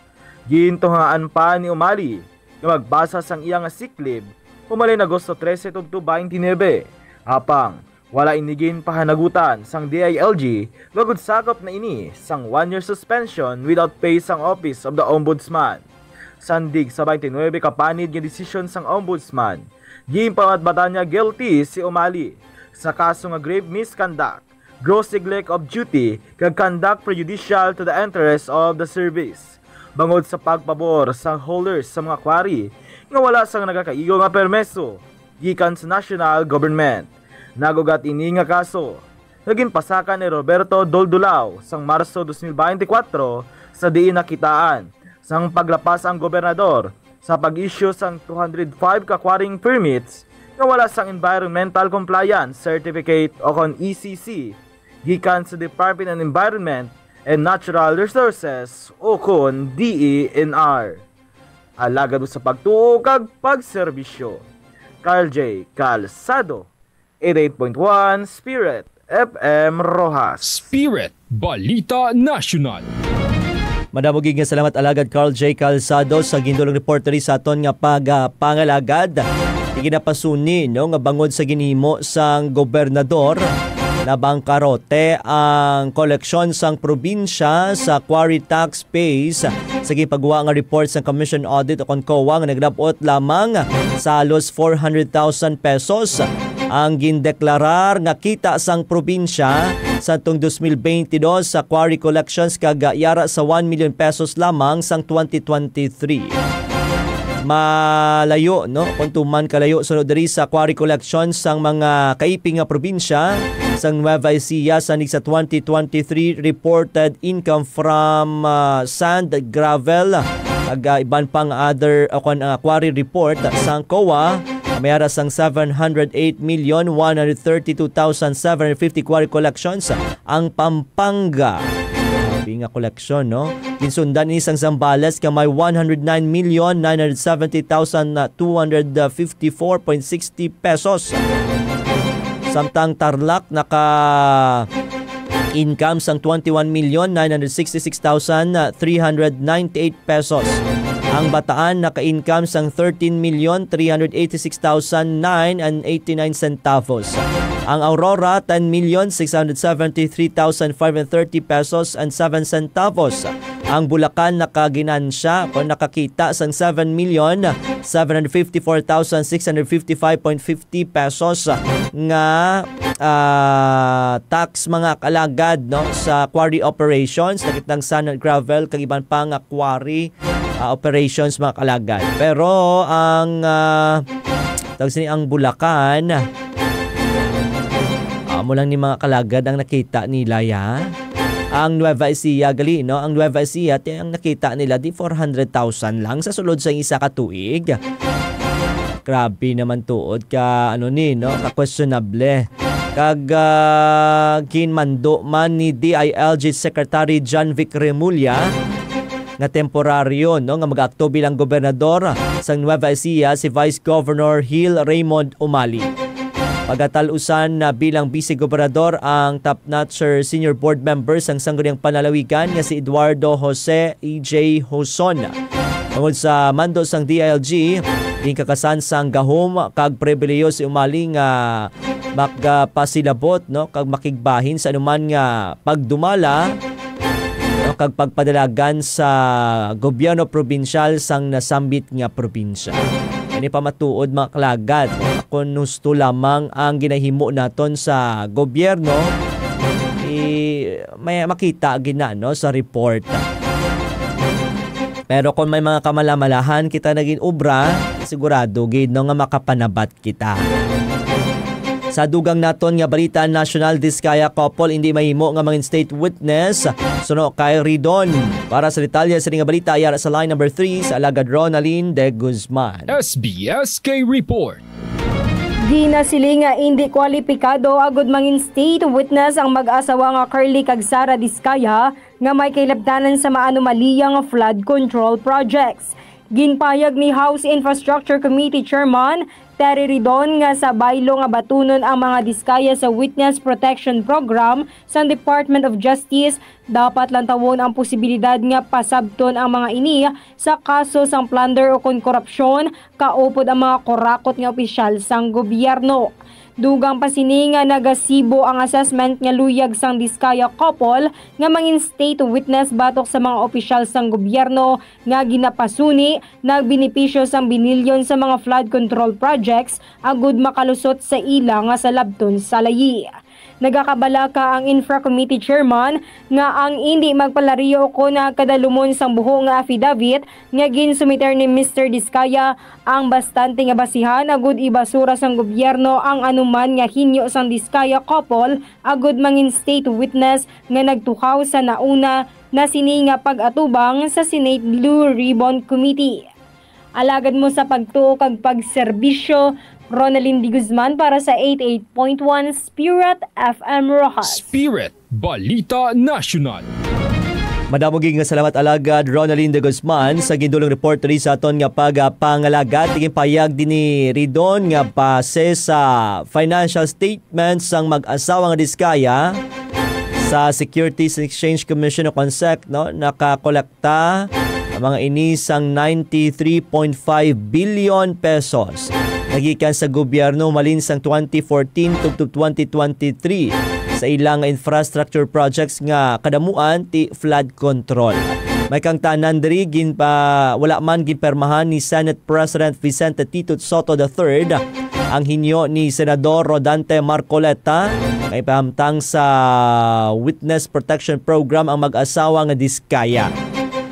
Gintuhaan pa ni Umali nga magbasa sang iya nga sick leave humalin Agosto trese tubtob twenty-nine. Apang wala ini ginpahanagutan sang D I L G, bangod sakop na ini sang one-year suspension without pay sang Office of the Ombudsman. Sandig sa twenty-nine ka panid nga desisyon sang Ombudsman, ginpamatbatan niya guilty si Umali sa kaso nga grave misconduct, gross neglect of duty, kag conduct prejudicial to the interest of the service, bangod sa pagpabor sa holders sa mga quarry nga wala sang nagakaigo nga permeso gikan sa national government. Nag-ugat ini nga kaso nga ginpasakan ni Roberto Doldulao sang Marso dos mil beintikwatro, sa diin nakitaan sang paglapas ang gobernador sa pag-issue sang two hundred five ka quarrying permits nga wala sang Environmental Compliance Certificate, o kon E C C, gikan sa Department of Environment and Natural Resources, o kon D E N R. Alagad mo sa pagtuo kag pagserbisyo. Carl J Calzado, eighty-eight point one Spirit F M Roxas. Spirit Balita National. Madamo gid nga salamat, Alagad Carl J Calzado, sa gindulong report diri sa aton nga pag-, ah, pangalagad. Iginapasuni, no, nga bangod sa ginhimo sang gobernador, nabangkarote ang koleksyon sang probinsya sa quarry tax base sa ginpagwa nga report sa Commission Audit o kon COA nga naglab-ot lamang sa halos four hundred thousand pesos ang gindeklarar nga kita sang probinsya sa tong dos mil beintidos sa quarry collections, kag yara sa one million pesos lamang sang twenty twenty-three. Malayo, no? Kung tuman kalayo sunod diri sa quarry collection sang mga kaiping nga probinsya sang Nueva Ecija, sa nig sa twenty twenty-three reported income from, ah, sand, gravel, ag, ah, iban pang other, o kon, ah, quarry report sang COA, may ara sang seven hundred eight million one hundred thirty-two thousand seven hundred fifty quarry collections ang Pampanga. Grabe nga koleksyon, no? Ginsundan ini sang Zambales nga may one hundred nine million nine hundred seventy thousand two hundred fifty-four point sixty pesos. Samtang Tarlac naka income sang twenty-one million nine hundred sixty-six thousand three hundred ninety-eight pesos. Ang Bataan naka-income sang thirteen million three hundred eighty-six thousand nine and eighty-nine centavos. Ang Aurora, ten million six hundred seventy-three thousand five hundred thirty pesos and seven centavos. Ang Bulacan nakaginansya o nakakita sang seven million seven hundred fifty-four thousand six hundred fifty-five point fifty pesos nga, ah, tax, mga kalagad, no, sa quarry operations, nakitang sand and gravel, kag iban pa nga quarry, ah, operations, mga kalagad. Pero ang, ah, tawag sini, ang Bulacan, amo lang ni, mga kalagad, ang nakita nila, ya. Ang Nueva Ecija gali, no? Ang Nueva Ecija, ti ang nakita nila di four hundred thousand lang sa sulod sa isa ka tuig. Grabe naman tuod ka, ano ni, no? Ka-questionable. Kag, ah, ginmando man ni D I L G Secretary John Vic Remulla nga temporaryo, no, nga mag-akto bilang gobernador sang Nueva Ecija si Vice Governor Hill Raymond Umali. Pagatal-usan na bilang vice gobernador ang top-notcher senior board member sang Sangguniang Panlalawigan nga si Eduardo Jose E J Joson. Tungod sa mando sang D I L G, ginkakasan sang gahom kag pribilehiyo si Umali nga makapasilabot, no, kag makigbahin sa anuman nga pagdumala, no, kag pagpadalagan sa gobyerno probinsyal sang nasambit nga probinsya. Ini pa matuod, mga kalagad, no? Kung husto lamang ang ginahimo naton sa gobyerno, i-, may makita gid na, no, sa report. Pero kung may mga kamalamalahan kita naging obra, sigurado gid, no, nga makapanabat kita. Sa dugang naton nga balita, national Diskaya couple hindi mahimo nga mangin state witness suno kay Ridon. Para sa detalye sa nga balita, yara sa line number three sa Alagad Ronaldin de Guzman. S B S K Report. Ginasiling nga indi kwalipikado agud mangin state witness ang mag-asawa nga Curly kag Sara Diskaya nga may kahilabtanan sa maanomalya nga flood control projects. Ginpahayag ni House Infrastructure Committee Chairman Terry Ridon nga sa baylo nga batunon ang mga Diskaya sa Witness Protection Program sang Department of Justice, dapat lantawon ang posibilidad nga pasabton ang mga ini sa kaso sang plunder o kon korupsyon, kaupod ang mga kurakot nga opisyal sang gobyerno. Dugang pa sini nga nagasibo ang assessment nga luyag sang Diskaya couple nga mangin state witness batok sa mga opisyal sang gobyerno nga ginapasuni nagbenepisyo sang binilyon sa mga flood control projects agud makalusot sa ila nga salabton sa layi. Nagakabalaka ang Infra Committee Chairman nga ang indi magpalariyo o kon kadalumon sang buho nga affidavit nga ginsumiter ni Mister Diskaya ang bastante nga basihan agud ibasura sang gobyerno ang anuman nga hinyo sang Diskaya couple agud mangin state witness nga nagtuhaw sa nauna na sini nga pag-atubang sa Senate Blue Ribbon Committee. Alagad mo sa pagtuo kag pagserbisyo, Ronaldin de Guzman para sa eighty-eight point one Spirit F M Roxas. Spirit Balita National. Madamo gid nga salamat, Alagad Ronaldin de Guzman, sa gindulong report diri sa aton nga pagpangalagat. Tigin payag din ni Ridon nga base sa financial statements sang mag-asawa nga Diskaya sa Securities and Exchange Commission o CONSEC, no, nakakolekta ang mga ini sang ninety-three point five billion pesos nagikan sa gobyerno malin sang twenty fourteen tubtob twenty twenty-three sa ilang infrastructure projects nga kadamuan ti flood control. May kangtanan diri ginpa-, wala man ginpermahan ni Senate President Vicente Tito Sotto the third ang hinyo ni Senador Rodante Marcoleta nga ipahamtang sa Witness Protection Program ang mag-asawa nga Diskaya.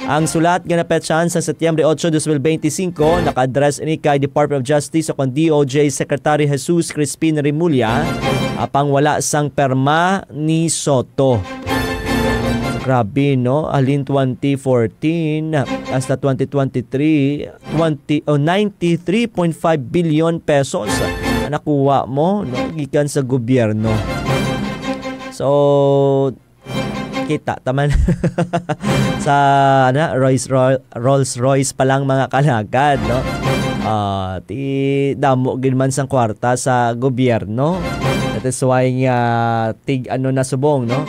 Ang sulat nga napetsahan sa Setyembre ocho, dos mil benti singko, naka-address ini kay Department of Justice o kon D O J Secretary Jesus Crispin Remulla, apang wala sang perma ni Sotto. So, grabe, no? Halin twenty fourteen hasta twenty twenty-three, twenty, oh, ninety-three point five billion pesos ang nakuha mo, no, gikan sa gobyerno. So, kita taman sa, ano, Rolls Roy-, Rolls Royce pa lang, mga kalagad, no? Ah, ti damo gid man sang kwarta sa gobyerno. That is why nga tig ano na subong, no?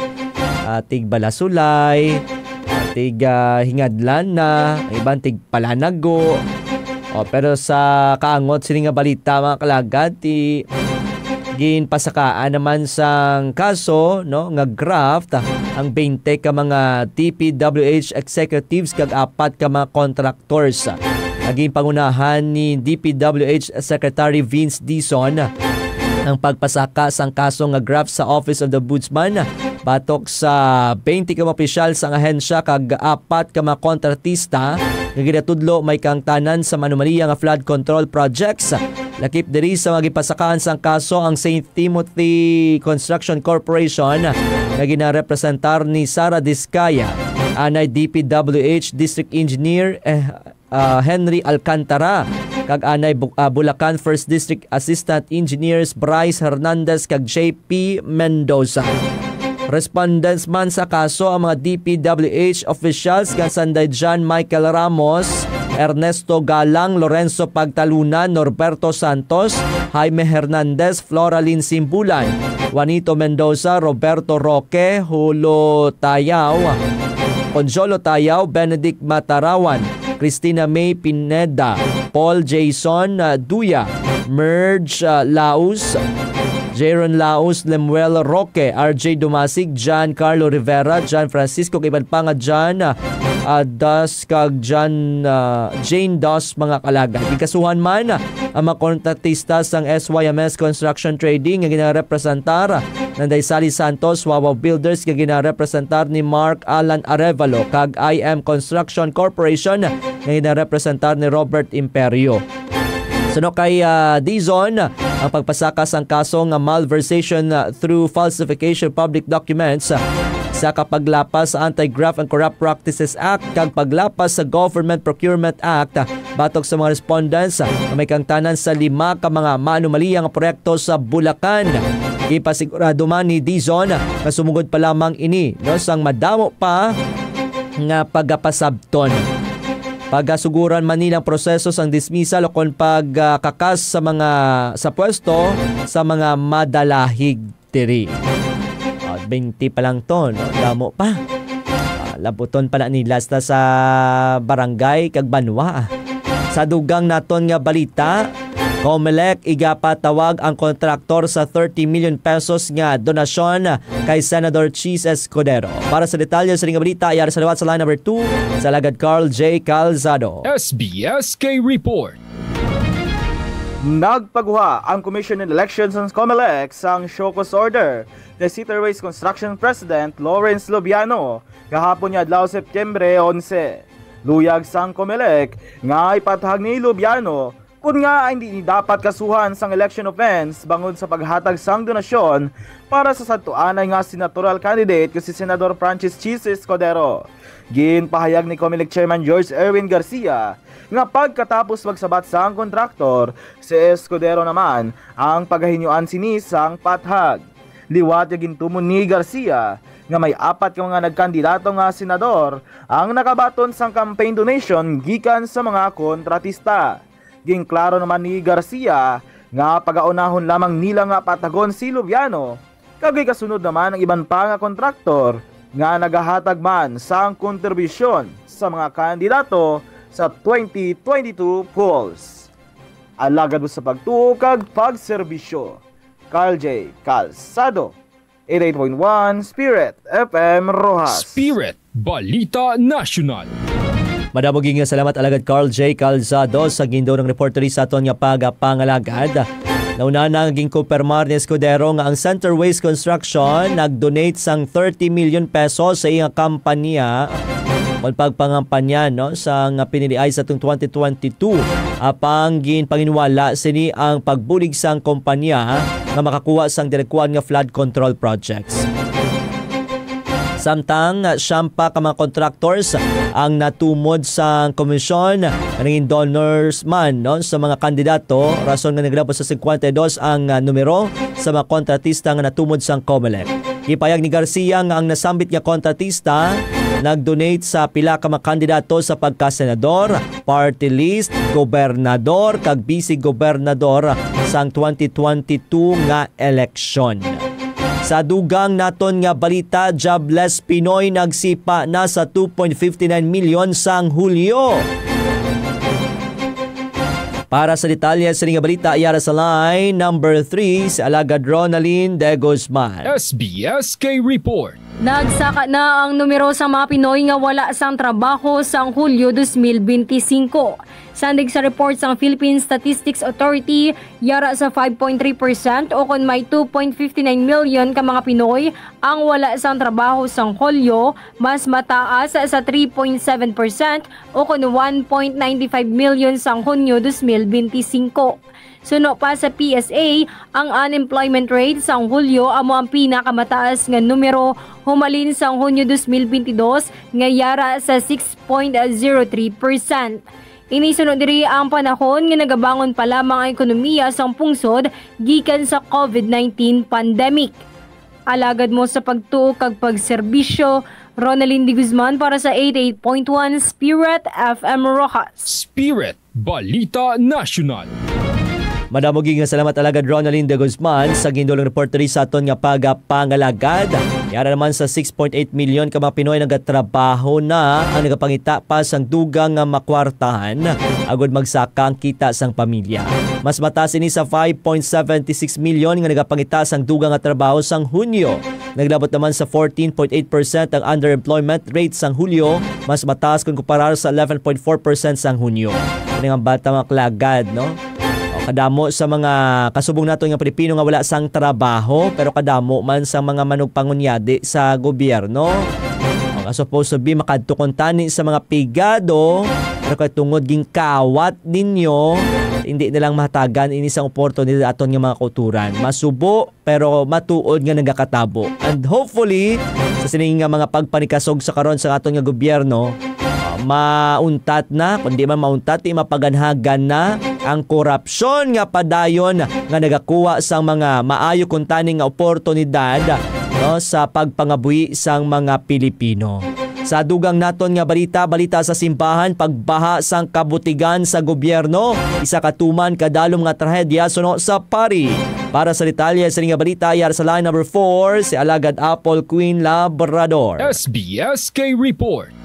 Ah, tig Balasulay, ah, tig, ah, Hingadlan na, ang iban tig Palanago. O, pero sa kaangot sini nga balita, mga kalagad, ti ginpasakaan naman sang kaso, no, nga graft ang twenty ka mga D P W H executives kag apat ka mga contractors. Naging pangunahan ni D P W H Secretary Vince Dizon ang pagpasaka sang kaso nga graft sa Office of the Ombudsman batok sa twenty ka mga opisyal sang ahensya kag apat ka mga kontratista nga ginatudlo may kaangtanan sa manumalia nga flood control projects. Lakip diri sa mga gipasakaan sang kaso ang Saint Timothy Construction Corporation nga ginarepresentar ni Sara Discaya, anay D P W H District Engineer, eh, ah, Henry Alcantara, kag anay Bu-, ah, Bulacan First District Assistant Engineers Bryce Hernandez kag J P Mendoza. Respondents man sa kaso ang mga D P W H officials nga sanday John Michael Ramos, Ernesto Galang, Lorenzo Pagtaluna, Norberto Santos, Jaime Hernandez, Floralyn Simbulan, Juanito Mendoza, Roberto Roque, Hulo Tayaw, Conjolo Tayaw, Benedict Matarawan, Christina May Pineda, Paul Jason, uh, Duya, Merge, uh, Laus, Jaron Laus, Lemuel Roque, R J Dumasig, John Carlo Rivera, John Francisco, kag iban pa nga John, uh, uh, Das, kag John, uh, Jane Das, mga kalagad. Gikasuhan man ang mga kontratista sang S Y M S Construction Trading nga ginarepresentar Nanday Sally Santos, Wawaw Builders, nga ginarepresentar ni Mark Alan Arevalo, kag I M Construction Corporation, nga ginarepresentar ni Robert Imperio. Suno kay, ah, Dizon, ang pagpasaka sang kaso nga malversation, ah, through falsification public documents, ah, sa kapaglapas sa Anti-Graft and Corrupt Practices Act kag paglapas sa Government Procurement Act, ah, batok sa mga respondents, ah, nga may kangtanan sa lima ka mga maanomalya nga proyekto sa Bulacan. Ipasigurado man ni Dizon nga sumugod pa lamang ini, no, sang madamo pa nga pagapasabton. Pagasuguran man nila ang proseso sang dismissal ukon pagkakas sa mga, sa pwesto sa mga madalahig diri. Ah, twenty pa lang to, no? Damo pa. Ah, labuton pa na nila sa, sa barangay kag banwa. Sa dugang naton nga balita, Comelec igapatawag ang kontraktor sa thirty million pesos nga donasyon kay Senador Chiz Escudero. Para sa detalye sa nga balita, yari sa liwat sa line number two, sa Alagad Carl J Calzado. S B S K Report. Nagpaguha ang Commission on Elections and Comelec sang show cause order kay City Waste Construction President Lawrence Lubiano kahapon nga adlaw, Septyembre onse. Luyag sang Comelec nga ipatahag ni Lubiano kun ngaa hindi ni dapat kasuhan sang election offense bangod sa paghatag sang donasyon para sa sadto anay nga senatorial candidate nga si Senador Francis Chiz Escudero. Ginpahayag ni Comelec Chairman George Erwin Garcia nga pagkatapos magsabat sang kontraktor, si Escudero naman ang pagahinyoan sini sang pathag. Liwat nga gintumon ni Garcia nga may apat ka mga nagkandidato nga senador ang nakabaton sang campaign donation gikan sa mga kontratista. Ginklaro naman ni Garcia nga pagaunahon lamang nila nga patagon si Lubiano, kag ikasunod naman ang iban pa nga kontraktor nga nagahatag man sang kontribusyon sa mga kandidato sa twenty twenty-two polls. Alagad mo sa pagtuo kag pagserbisyo. Carl J Calzado, eighty-eight point one Spirit F M Roxas. Spirit Balita National. Madamo gid nga salamat, Alagad Carl J Calzado, sa gindulong report diri sa aton nga pagapangalagad. Nauna na nga ginkumpirmar ni Escudero nga ang Center Waste Construction nag-donate sang thirty million pesos sa iyang kampanya kon pagpangampanya, no, sa nga piniliay sa atong twenty twenty-two. Apang ginpanginwala sini ang pagbulig sang kompanya nga makakuha sang direkwan nga flood control projects. Samtang siyam pa ka mga contractors ang natumod sa komisyon nga naging donors man, no, sa mga kandidato, rason nga naglabot sa cincuenta y dos ang, ah, numero sa mga kontratista nga natumod sang Comelec. Gipahayag ni Garcia nga ang nasambit nga kontratista nag-donate sa pila ka mga kandidato sa pagkasenador, party list, gobernador, kag vice-gobernador sang twenty twenty-two nga eleksyon. Sa dugang naton nga balita, jobless Pinoy nagsipa na sa two point five nine million sang Hulyo. Para sa detalye sa nga balita, yara sa line number three, si Alagad Ronaldin de Guzman. S B S K Report. Nagsaka na ang numero sa mga Pinoy nga wala sang trabaho sang Hulyo dos mil benti singko. Sandig sa report sang Philippine Statistics Authority, yara sa five point three percent o kon may two point fifty nine million ka mga Pinoy ang wala sang trabaho sang Hulyo, mas mataas sa three point seven percent o kon one point ninety five million sang Hunyo dos mil benti singko. Suno pa sa P S A, ang unemployment rate sang Hulyo amo ang pinakamataas nga numero humalin sang Hunyo dos mil benti dos nga yara sa six point zero three percent. Ini suno diri ang panahon nga nagabangon pa lamang ang ekonomiya sang pungsod gikan sa COVID nineteen pandemic. Alagad mo sa pagtuo kag pagserbisyo, Ronaldin de Guzman para sa eighty-eight point one Spirit F M Roxas. Spirit Balita National. Madamo gid nga salamat, Alagad Ronaldin de Guzman, sa gindulong report diri sa aton nga pagapangalagad. Yara naman sa six point eight million ka mga Pinoy nagatrabaho na ang nagapangita pa sang dugang nga makwartahan agod magsaka ang kita sang pamilya. Mas mataas ini sa five point seven six million nga nagapangita sang dugang nga trabaho sang Hunyo. Naglabot naman sa fourteen point eight percent ang underemployment rate sang Hulyo, mas mataas kung kumparar sa eleven point four percent sang Hunyo. Ano nga bata, mga kalagad, no? O, kadamo sa mga kasubong nato nga Pilipino nga wala sang trabaho, pero kadamo man sa mga manugpangunyadi sa gobyerno. Mga supposed to be makadto kuntani sa mga pigado, pero kay tungod ginkawat ninyo, hindi nilang mahatagan ini sang oportunidad aton nga mga kauturan. Masubo, pero matuod nga nagakatabo. And hopefully, sa sini nga mga pagpanikasog sa karon sa aton nga gobyerno, ah, mauntat na, kundi man mauntat, di mapaganhagan na ang korupsyon nga padayon nga nagakuha sang mga maayo kuntani nga oportunidad, no, sa pagpangabuhi sang mga Pilipino. Sa dugang naton nga balita, balita sa simbahan, pagbaha sang kabutigan sa gobyerno, isa ka tuman kadalom nga trahedya suno sa pari. Para sa detalye sa nga balita, yara sa line number four, si Alagad Apple Queen Labrador. S B S K Report.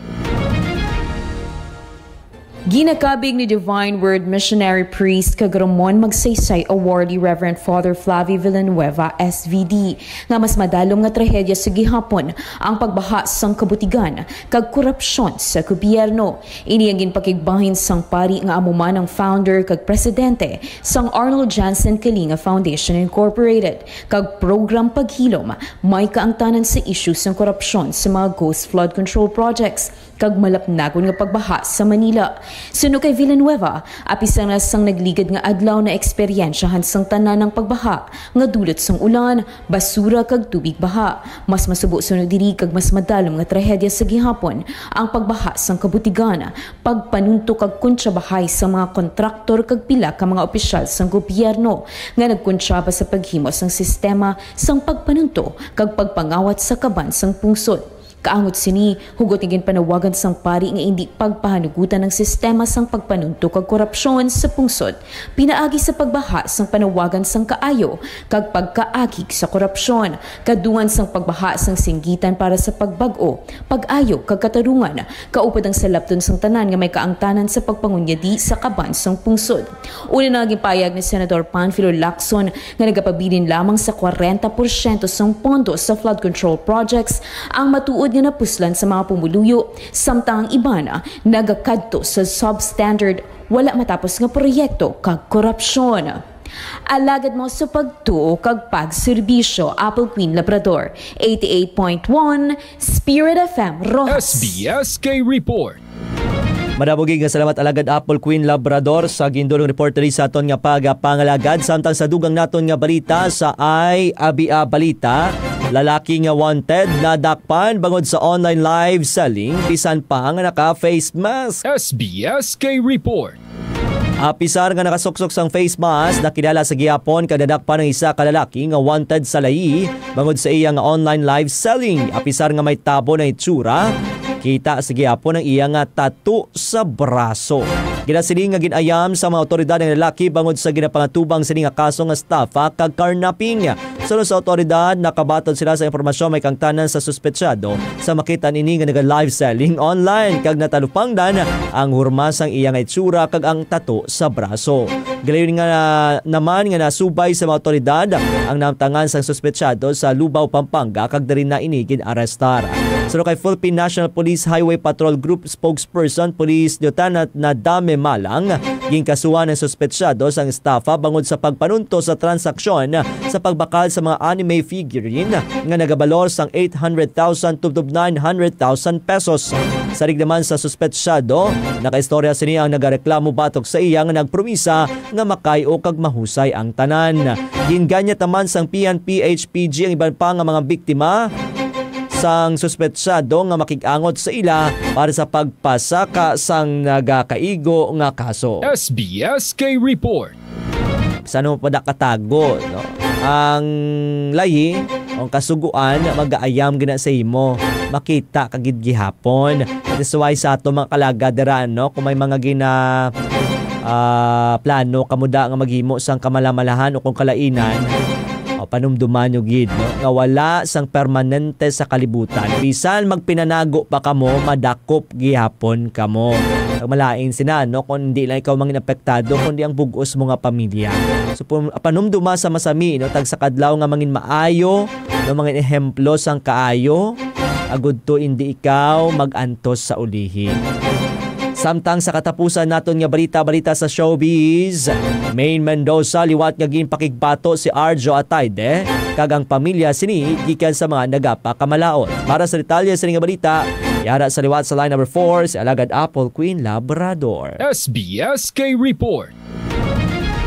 Ginakabig ni Divine Word Missionary Priest kag Ramon Magsaysay Awardee Reverend Father Flavie Villanueva, S V D, nga mas madalom nga trahedya sa gihapon ang pagbaha sang kabutigan kag korupsyon sa gobyerno. Ini ang ginpakigbahin sang pari nga amo man ang founder kag presidente sang Arnold Jansen Kalinga Foundation Incorporated kag program paghilom may kaangtanan sa isyu sang korupsyon sa mga ghost flood control projects kag malapnagon nga pagbaha sa Manila. Suno kay Villanueva, apisang na sang nagligad nga adlaw na eksperyensyahan sang tanan ang pagbaha nga dulot sang ulan, basura kag tubig baha. Mas masubo suno diri kag mas madalom nga trahedya sa gihapon ang pagbaha sang kabutigan, pagpanunto kag kontrabahay sang mga kontraktor kag pila ka mga opisyal sang gobyerno nga nagkontraba sa paghimo sang sistema sang pagpanunto kag pagpangawat sa kaban sang pungsod. Kaangot sini, hugot nga ginpanawagan sang pari nga indi pagpahanugutan ang sistema sang pagpanunto kag korupsyon sa pungsod, pinaagi sa pagbaha sang panawagan sang kaayo kag pagkaagig sa korupsyon, kaduan sang pagbaha sang singgitan para sa pagbag-o, pag-ayo kag katarungan, kaupod ang salapton sang tanan nga may kaangtanan sa pagpangunyadi sa kaban sang pungsod. Una na ginpahayag ni Senador Panfilo Lacson nga nagapabilin lamang sa kwarenta porsyento sang pondo sa flood control projects ang matuod nga napuslan sa mga pumuluyo, samtang ang iban nagakadto sa substandard, wala matapos nga proyekto kag korupsyon. Alagad mo sa pagtuo kag pagserbisyo, Apple Queen Labrador, eighty-eight point one Spirit F M Roxas. S B S K Report. Madamo gid nga salamat, Alagad Apple Queen Labrador, sa gindulong report diri sa aton nga pagapangalagad. Samtang sa dugang naton nga balita sa Ay Abia Balita, lalaki nga wanted nadakpan bangod sa online live selling bisan pa nga naka-face mask. S B S K Report. Apisar nga nakasuksok sang face mask, nakilala sa gihapon kag nadakpan ang isa ka lalaki nga wanted sa layi bangod sa iya nga online live selling. Apisar nga may tabo na itsura, Kita sa gihapon ang iya nga tattoo sa braso. Ginasiling nga gin-ayam sa mga awtoridad ang lalaki bangod sa ginapangatubang sini nga kaso nga estafa kag carnapping. Suno sa awtoridad, nakabaton sila sa impormasyon may kaangtanan sa suspetsado sa makita nini nga naga-live selling online kag natalupangdan ang hurma sang iya nga itsura kag ang tattoo sa braso. Galayon nga naman nga nasubay sa mga awtoridad ang namtangan sang suspetsado sa Lubao, Pampanga, kag diri na ini gin-arestar. Suno kay Philippine National Police Highway Patrol Group spokesperson Police Lieutenant Nadame Malang, ginkasuhan ang suspetsado sang estafa bangod sa pagpanunto sa transaksyon sa pagbakal sa mga anime figurine nga nagabalor sang eight hundred thousand tubtob nine hundred thousand pesos. Sarig naman sa suspetsado, nakaistorya sini ang nagareklamo batok sa iya nga nagpromisa nga makay-o kag mahusay ang tanan. Ginganyat naman sang P N P H P G ang iban pa nga mga biktima sang suspetsado nga makig-angot sa ila para sa pagpasaka sang nagakaigo nga kaso. S B S K Report. Sa ano pa da katago, no? Ang layi o ang kasugoan, mag-aayam gina sa imo. Makita ka gid gihapon. That is why sa ato mga kalaga dira, no? Kung may mga gina, ah, plano kamo da nga maghimo sang kamalamalahan o kung kalainan, o, panumduman nyo gid, no? Nga wala sang permanente sa kalibutan. Bisan magpinanago pa kamo, madakop gihapon kamo. Ang malain sina, no, kung hindi lang ikaw mangin apektado, kundi ang bug-os mo nga pamilya. So, pum-, panumduma sa masami, no, tag sa kadlaw nga mangin maayo, no, mangin ehemplo sang kaayo, agud to hindi ikaw mag-antos sa ulihi. Samtang sa katapusan naton nga balita, balita sa showbiz, Maine Mendoza liwat nga ginpakigbato si Arjo Ataide kag ang pamilya sini gikan sa mga nagapakamalaot. Para sa detalye sini nga balita, yara sa liwat sa line number four, si Alagad Apple Queen Labrador. S B S K Report.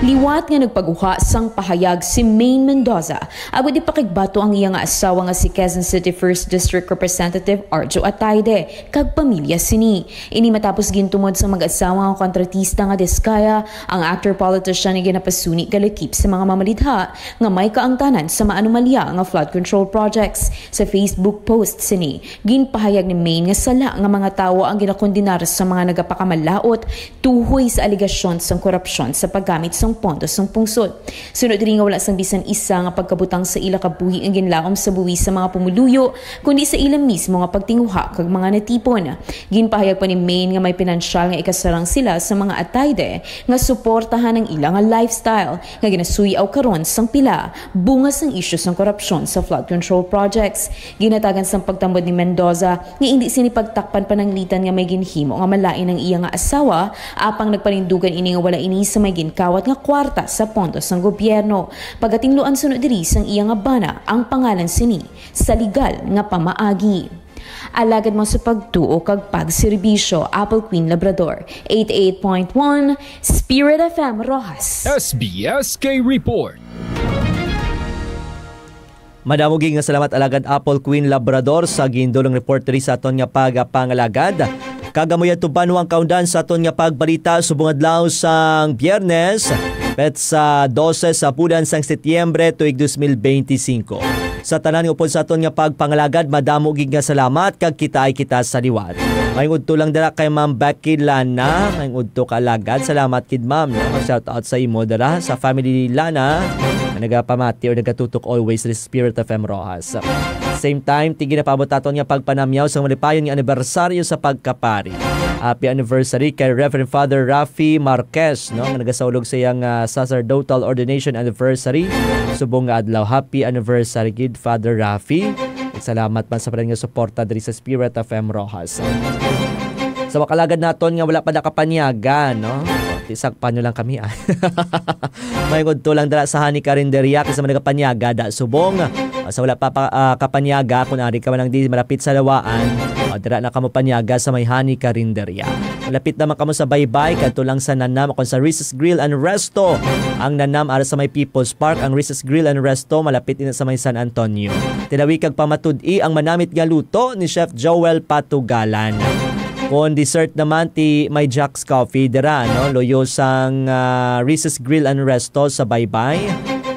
Liwat nga nagpaguha sang pahayag si Maine Mendoza agud ipakigbato ang iya nga asawa nga si Quezon City First District Representative Arjo Ataide kag pamilya sini. Ini matapos gintumod sang mag-asawa nga kontratista nga diskaya ang actor-politician nga ginapasuni kalakip sa mga mamalidha nga may kaangtanan sa maanomalya nga flood control projects. Sa Facebook post sini, ginpahayag ni Maine nga sala nga mga tawo ang ginakondenar sa mga nagapakamalaot tuhoy sa alegasyon sang korupsyon sa paggamit sang pondo sang pungsod. Suno diri nga wala sang bisan isa nga pagkabutang sa ila kabuhi ang ginlaom sa buhis sa mga pumuluyo, kundi sa ila mismo nga pagtinguha kag mga natipon. Ginpahayag pa ni Maine nga may pinansyal nga ikasarang sila sa mga Ataide nga suportahan ang ila nga lifestyle nga ginasuy-aw karon sang pila bunga sang isyu sang korupsyon sa flood control projects. Ginhatagan sang pagtambod ni Mendoza nga indi sini pagtakpan pananglitan nga may ginhimo nga malain ang iya nga asawa, apang nagpanindugan ini nga wala ini sa may ginkawat nga kwarta sa pondo sang gobyerno. Pagatinluan suno diri sang iya nga bana ang pangalan sini sa legal nga pamaagi. Alagad mo sa pagtuo kag pagserbisyo, Apple Queen Labrador, eighty-eight point one Spirit F M Roxas. S B S K Report. Madamo gid nga salamat, Alagad Apple Queen Labrador, sa gindulong report diri sa aton nga pagapangalagad. Kag amo yadto pa ang kaundan sa aton nga pagbalita subong adlaw sang Biyernes, petsa dose sa bulan sang Setyembre, tuig dos mil benti singko. Sa tanan nga upod sa aton nga pagpangalagad, madamo gid nga salamat kag kitaay kita sa liwat. Maayong udto lang dira kay Ma'am Becky Lana. Maayong udto, kaalagad. Salamat gid, ma'am, no? Mag-shout out sa imo dira sa family Lana nga nagapamati or nagatutok always sa Spirit F M Roxas. Same time, ti ginapaabot naton nga pagpanamyaw sa malipayon nga anibersaryo sa pagkapari. Happy anniversary kay Reverend Father Rafi Marquez, no, nga nagasaulog sa iyang, ah, sacerdotal ordination anniversary subong nga adlaw. Happy anniversary gid, Father Rafi. Salamat man sa padayon nga suporta diri sa Spirit F M Roxas. Sa mga kaalagad naton nga wala pa nakapanyaga, no? Tisagpan nyo lang kami, ah. Maayong udto lang dira sa Honey Carinderia, kay sa mga nagapanyaga da subong. Ah, sa wala pa, pa, ah, kapanyaga, kung ari ka man lang di malapit sa Lawaan, ah, dira na kamo panyaga sa may Honey Carinderia. Malapit naman kamo sa Baybay, kadto lang sa Nanam o kung sa Riz's Grill and Resto. Ang Nanam ara sa may People's Park, ang Riz's Grill and Resto malapit ina sa may San Antonio. Tilawi kag pamatud-i ang manamit nga luto ni Chef Joel Patugalan. Kon dessert naman, ti may Jack's Coffee dira, no? Luyo sang, ah, Riz's Grill and Resto sa Baybay.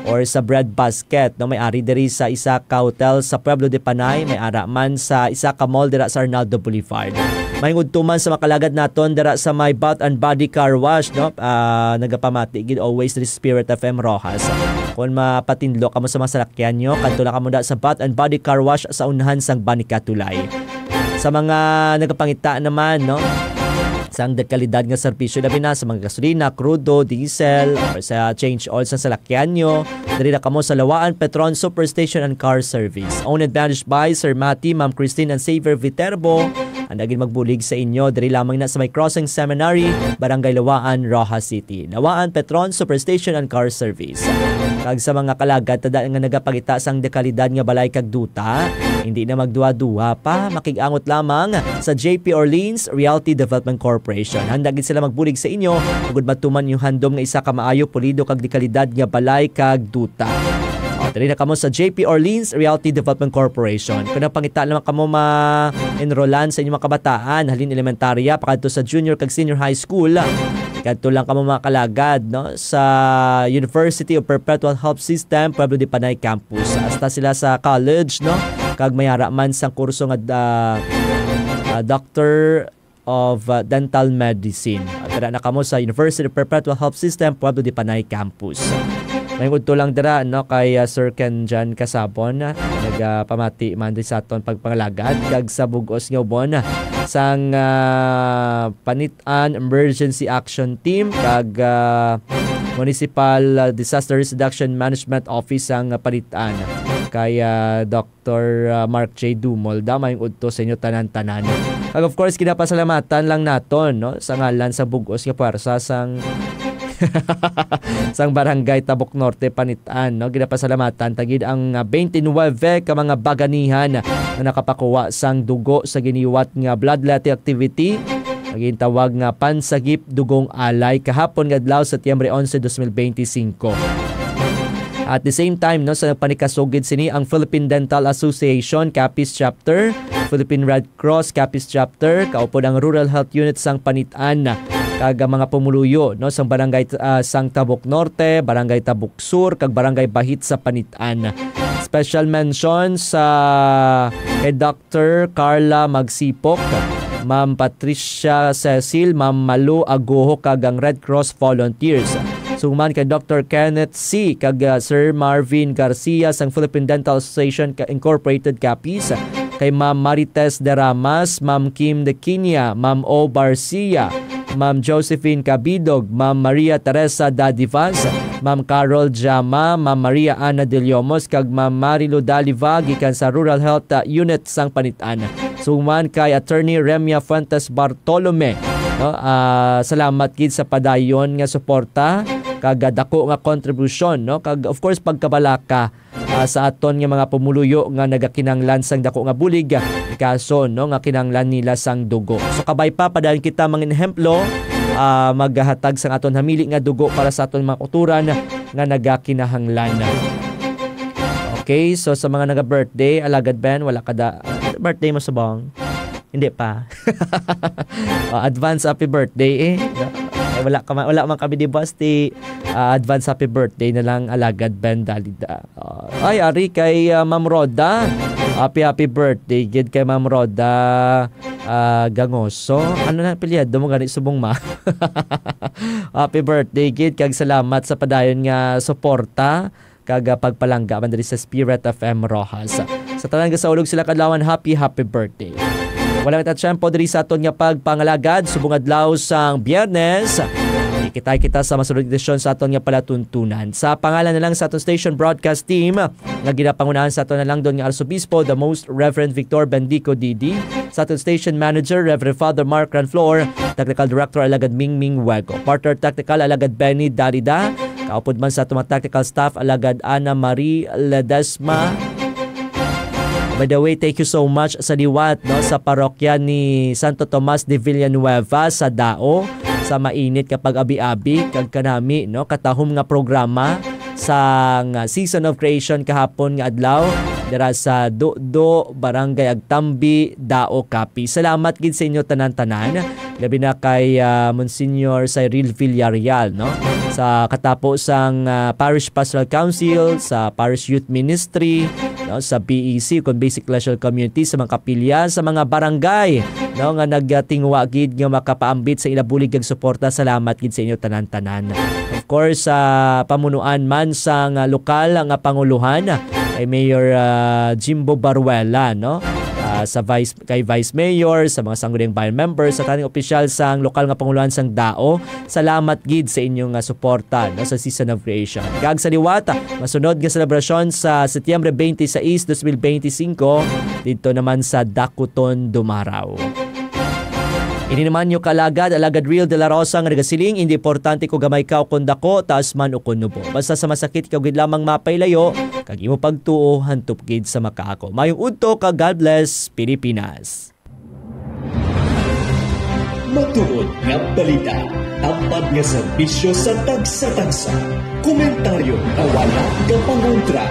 or sa Bread Basket, no? May ari diri sa isa ka hotel sa Pueblo de Panay, may ara man sa isa ka mall dira sa Arnaldo Boulevard. May udto man sa mga kalagad naton dira sa may Bath and Body Car Wash, no? Ah, nagapamati gid always diri sa Spirit F M Roxas. Kung mapatinlo kamo sa mga salakyan nyo, kadto lang kamo da sa Bath and Body Car Wash sa unahan sang Banica Tulay. Sa mga nagapangita naman, no? Sang dekalidad nga serbisyo, labi na sa mga gasolina, krudo, diesel, or sa change oil sa salakyan nyo, diri na kamo sa Lawaan Petron Superstation and Car Service. Owned and managed by Sir Mati, Ma'am Christine, and Xavier Viterbo. Ang naging magbulig sa inyo, diri lamang na sa may Crossing Seminary, Barangay Lawaan, Roxas City. Lawaan Petron Superstation and Car Service. Kag sa mga kalagad tada nga nagapangita sang dekalidad nga balay kag duta, hindi na magduha-duha pa, makig-angot lamang sa J P Orleans Realty Development Corporation. Handa gid sila magbulig sa inyo, ug matuman yung handom nga isa ka maayo, pulido kag dekalidad nga balay kag duta. O, dali na kamo sa J P Orleans Realty Development Corporation. Kung nagpangita naman kamo ma-enrollan sa inyong mga kabataan, halin elementarya, pakadto sa junior kag senior high school, kadto lang kamo mga kalagad, no, sa University of Perpetual Help System, Pueblo de Panay Campus. Hasta sila sa college, no, kag may ara man sang kurso nga, ah, ah, Doctor of, ah, Dental Medicine. Dira na kamo sa University of Perpetual Help System, Pueblo de Panay Campus. May udto lang dira, no, kay, ah, Sir Ken Jan Casabon, nagapamati man diri sa aton pagpangalagad kag sa bug-os nga ubon sang, ah, Panit-an Emergency Action Team kag, ah, Municipal, ah, Disaster Risk Reduction Management Office sang Panit-an kay, ah, Doc Doctor, ah, Mark J Dumol, damay udto sa inyo tanan-tanan. Kag of course, ginapasalamatan lang naton, no, sa ngalan sa bug-os nga puwersa sang, sang Barangay Tabok Norte, Panit-an, no. Ginapasalamatan ta gid ang, ah, twenty-nine ka mga baganihan nga nakapakuha sang dugo sa giniwat nga bloodletting activity nga gintawag nga Pansagip Dugong Alay kahapon nga adlaw, Setyembre onse, dos mil benti singko. At the same time, no, sa nagpanikasugid sini ang Philippine Dental Association Capiz Chapter, Philippine Red Cross Capiz Chapter, kaupod ang Rural Health Unit sang Panit-an, kag ang mga pumuluyo, no, sang barangay, ah, sang Tabok Norte, Barangay Tabok Sur, kag Barangay Bahit sa Panit-an. Special mention sa kay Doc Doctor Carla Magsipok, Ma'am Patricia Cecil, Ma'am Malu Agoho, kag ang Red Cross Volunteers. Suman kay Doctor Kenneth C. kag, ah, Sir Marvin Garcia sang Philippine Dental Association Ka-, Incorporated, Capiz, kay Ma'am Marites De Ramas, Ma'am Kim De Quiña, Ma'am O. Barcia, Ma'am Josephine Cabidog, Ma'am Maria Teresa Dadivas, Ma'am Carol Jama, Ma'am Maria Ana De Leomos, kag Ma'am Marilu Daliva gikan sa Rural Health, ah, Unit sang Panit-an. Suman kay Attorney Remia Fuentes Bartolome, no, ah, salamat gid sa padayon nga suporta kag, ah, dako nga kontribusyon, no, kag of course pagkabalaka, ah, sa aton nga mga pumuluyo nga nagakinahanglan sang dako nga bulig, ah, kaso, no, nga kinahanglan nila sang dugo. So kabay pa, padayon kita mangin ehemplo, ah, maghatag sang aton hamili nga dugo para sa aton mga kautoran nga nagakinahanglan. Okay, so sa mga naga-birthday, Alagad Ben, wala ka da-, birthday mo subong? Hindi pa. Oh, advance happy birthday, eh. No? Eh, wala ka ma-, wala man kami di boss, ti, ah, advance happy birthday na lang, Alagad Ben Dalida. Oh, ay, ari kay, ah, Ma'am Roda. Happy, happy birthday gid kay Ma'am Roda, ah, Gangoso. Ano na apelyido mo gani subong, ma? Happy birthday gid, kag salamat sa padayon nga suporta kag, ah, pagpalangga man diri sa Spirit F M Roxas. Sa tanan nga sa ulog sila kadlawan, happy, happy birthday. Wala na ta tiyempo diri sa aton nga pagpangalagad subong adlaw sang Biyernes. Ikitay kita sa masunod edisyon sa aton nga palatuntunan. Sa pangalan na lang sa aton station broadcast team, nga ginapangunahan sa aton nalangdon nga Arsobispo, the Most Reverend Victor Bendico D D, sa aton station manager, Reverend Father Mark Ranflor, technical director, Alagad Mingming Wego, partner technical, Alagad Benny Darida, kaupod man sa aton mga technical staff, Alagad Ana Marie Ledesma. By the way, thank you so much sa liwat, no, sa parokya ni Santo Tomas de Villanueva sa Dao, sa mainit nga pag-abi-abi kag kanami, no, katahom nga programa sang Season of Creation kahapon nga adlaw dira sa Dudo, Barangay Agtambi, Dao, Capiz. Salamat gid sa inyo tanan-tanan. labi na kay, ah, Monsignor Cyril Villarreal, no? Sa katapo sang, ah, Parish Pastoral Council, sa Parish Youth Ministry, no, sa B E C, kon Basic Ecclesial Community, sa mga kapilya, sa mga barangay, no, nga nagatingwa gid nga makapaambit sa ila bulig kag suporta. Salamat gid sa inyo tanan-tanan. Of course, sa pamunuan man sang, ah, lokal nga panguluhan, kay Mayor, ah, Jimbo Baruela, no? Ah, sa vice, kay Vice Mayor, sa mga sangguniang bayan members, sa taning opisyal sang lokal nga panguluhan sang dao, salamat gid sa inyong, ah, suporta, no, sa Season of Creation. Kag sa liwat, ah, masunod nga selebrasyon sa Setyembre twenty-six, twenty twenty-five, didto naman sa Dakuton, Dumarao. Ini naman inyo kaalagad, Alagad Real de la Rosa, nga nagasiling, "Hindi importante kung gamay ka o kung dako, taas man o kung nubo. Basta sa masakit, ikaw gid lamang mapailayo, kag imo pagtuo hantop gid sa makaako." Mayong udto kag God bless, Pilipinas. Matuod nga balita, tampad nga serbisyo sa tagsa-tagsa. Komentaryo nga wala ka pangontra.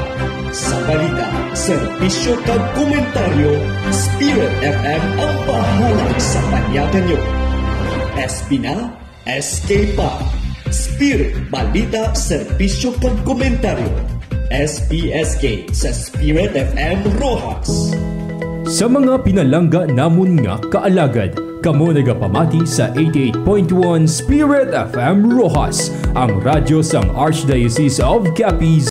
Sa balita, serbisyo kag komentaryo, Spirit F M ang bahala sa panyakan nyo. S P na, S K pa. Spirit, balita, serbisyo kag komentaryo. S P S K sa Spirit F M Roxas. Sa mga pinalangga namon nga kaalagad, kamo nagapamati sa eighty-eight point one Spirit F M Roxas, ang radyo sang Archdiocese of Capiz.